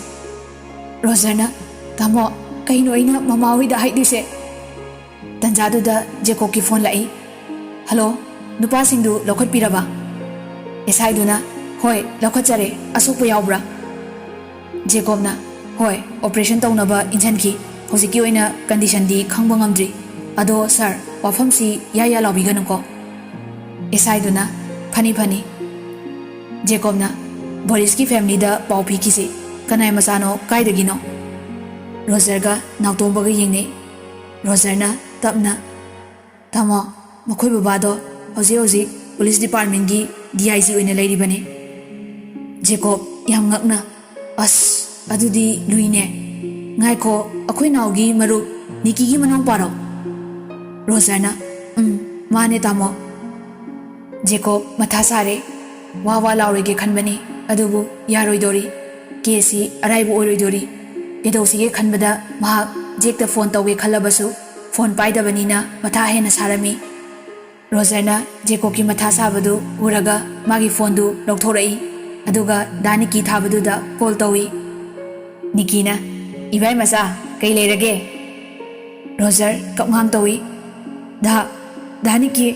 ꯔꯣꯖꯔꯅ, "ꯇꯥꯃꯣ, ꯀꯩꯅꯣ ꯑꯩꯅ ꯃꯃꯥ ꯍꯣꯏꯗ ꯍꯥꯏꯗꯣꯏꯁꯦ?" ꯇꯟꯖꯥꯗꯨꯗ ꯖꯦꯀꯣꯕꯀꯤ phone ꯂꯥꯛꯏ꯫ "ꯍꯜꯂꯣ, ꯅꯨꯄꯥꯁꯤꯡꯗꯨ ꯂꯧꯈꯠꯄꯤꯔꯕ?" ꯑꯦꯁ ꯑꯥꯏꯗꯨꯅ, "ꯍꯣꯏ, ꯂꯧꯈꯠꯆꯔꯦ꯫ ꯑꯁꯣꯛꯄ ꯌꯥꯎꯕ꯭ꯔꯥ?" ꯖꯦꯀꯣꯕꯅ, "ꯍꯣꯏ, operation ꯇꯧꯅꯕ ꯏꯟꯁꯤꯟꯈꯤ꯫ ꯍꯧꯖꯤꯛꯀꯤ ꯑꯣꯏꯅ condition ꯗꯤ ꯈꯪꯕ ꯉꯝꯗ꯭ꯔꯤ꯫ ꯑꯗꯣ ꯁꯥꯔ, ꯋꯥꯐꯝꯁꯤ ꯌꯥ ꯌꯥ ꯂꯥꯎꯕꯤꯒꯅꯨꯀꯣ"꯫ ꯑꯦꯁ ꯑꯥꯏꯗꯨꯅ, "ꯐꯅꯤ, ꯐꯅꯤ"꯫ ꯖꯦꯀꯣꯕꯅ, "ꯕꯣꯔꯤꯁꯀꯤ family ꯗ ꯄꯥꯎ ꯄꯤꯈꯤꯁꯤ꯫ ꯀꯅꯥꯏ ꯃꯆꯥꯅꯣ, ꯀꯥꯏꯗꯒꯤꯅꯣ?" ꯔꯣꯖꯔꯒ ꯅꯥꯎꯇꯣꯝꯕꯒ ꯌꯦꯡꯅꯩ꯫ ꯔꯣꯖꯔꯅ ꯇꯞꯅ, "ꯇꯥꯃꯣ, ꯃꯈꯣꯏ ꯕꯕꯥꯗꯣ ꯍꯧꯖꯤꯛ ꯍꯧꯖꯤꯛ police department ꯀꯤ D I G ꯑꯣꯏꯅ ꯂꯩꯔꯤꯕꯅꯤ"꯫ ꯖꯦꯀꯣꯕ ꯌꯥꯝ ꯉꯛꯅ, "ꯑꯁ, ꯑꯗꯨꯗꯤ ꯂꯨꯏꯅꯦ꯫ ꯉꯥꯏꯈꯣ, ꯑꯩꯈꯣꯏ ꯅꯥꯎꯒꯤ ꯃꯔꯨꯞ ꯅꯤꯀꯤꯒꯤ ꯃꯅꯥꯎꯄꯥꯔꯣ?" ꯔꯣꯖꯔꯅ, "ꯎꯝ, ꯃꯥꯅꯦ ꯇꯥꯃꯣ"꯫ ꯖꯦꯀꯣꯕ ꯃꯊꯥ ꯁꯥꯔꯦ꯫ ꯋꯥ ꯋꯥ ꯂꯥꯎꯔꯣꯏꯒꯦ ꯈꯟꯕꯅꯤ, ꯑꯗꯨꯕꯨ ꯌꯥꯔꯣꯏꯗꯣꯔꯤ꯫ Case ꯁꯤ ꯑꯔꯥꯏꯕ ꯑꯣꯏꯔꯣꯏꯗꯣꯔꯤ꯫ ꯀꯩꯗꯧꯁꯤꯒꯦ ꯈꯟꯕꯗ ꯃꯍꯥꯛ ꯖꯦꯛꯇ phone ꯇꯧꯒꯦ ꯈꯜꯂꯕꯁꯨ phone ꯄꯥꯏꯗꯕꯅꯤꯅ ꯃꯊꯥ ꯍꯦꯟꯅ ꯁꯥꯔꯝꯃꯤ꯫ ꯔꯣꯖꯔꯅ ꯖꯦꯀꯣꯕꯀꯤ ꯃꯊꯥ ꯁꯥꯕꯗꯨ ꯎꯔꯒ ꯃꯥꯒꯤ phone ꯗꯨ ꯂꯧꯊꯣꯔꯛꯏ, ꯑꯗꯨꯒ ꯗꯥ ꯅꯤꯀꯤ ꯊꯥꯕꯗꯨꯗ call ꯇꯧꯏ꯫ ꯅꯤꯀꯤꯅ, "ꯏꯕꯥꯏ ꯃꯆꯥ, ꯀꯩ ꯂꯩꯔꯒꯦ?" ꯔꯣꯖꯔ ꯀꯞꯉꯥꯡ ꯇꯧꯏ, "ꯗꯥ, ꯗꯥ ꯅꯤꯀꯤ,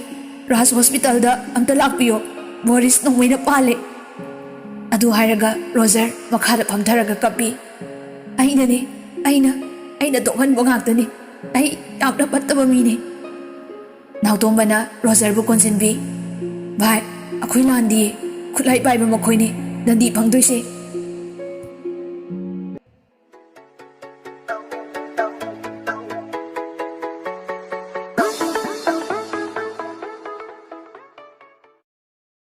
ꯔꯥꯖ hospital ꯗ ꯑꯝꯇ ꯂꯥꯛꯄꯤꯌꯣ, ꯕꯣꯔꯤꯁ ꯅꯣꯡꯃꯩꯅ ꯄꯥꯜꯂꯦ"꯫ ꯑꯗꯨ ꯍꯥꯏꯔꯒ ꯔꯣꯖꯔ ꯃꯈꯥꯗ ꯐꯝꯊꯔꯒ ꯀꯞꯄꯤ꯫ "ꯑꯩꯅꯅꯤ, ꯑꯩꯅ, ꯑꯩꯅ ꯇꯣꯛꯍꯟꯕ ꯉꯥꯛꯇꯅꯤ꯫ ꯑꯩ ꯌꯥꯝꯅ ꯐꯠꯇꯕ ꯃꯤꯅꯤ"꯫ ꯅꯥꯎꯇꯣꯝꯕꯅ ꯔꯣꯖꯔꯕꯨ ꯀꯣꯟꯁꯤꯟꯕꯤ꯫ "ꯚꯥꯏ, ꯑꯩꯈꯣꯏ ꯂꯥꯟꯗꯤꯌꯦ꯫ ꯈꯨꯠꯂꯥꯏ ꯄꯥꯏꯕ ꯃꯈꯣꯏꯅꯤ ꯗꯟꯗꯤ ꯐꯪꯗꯣꯏꯁꯦ꯫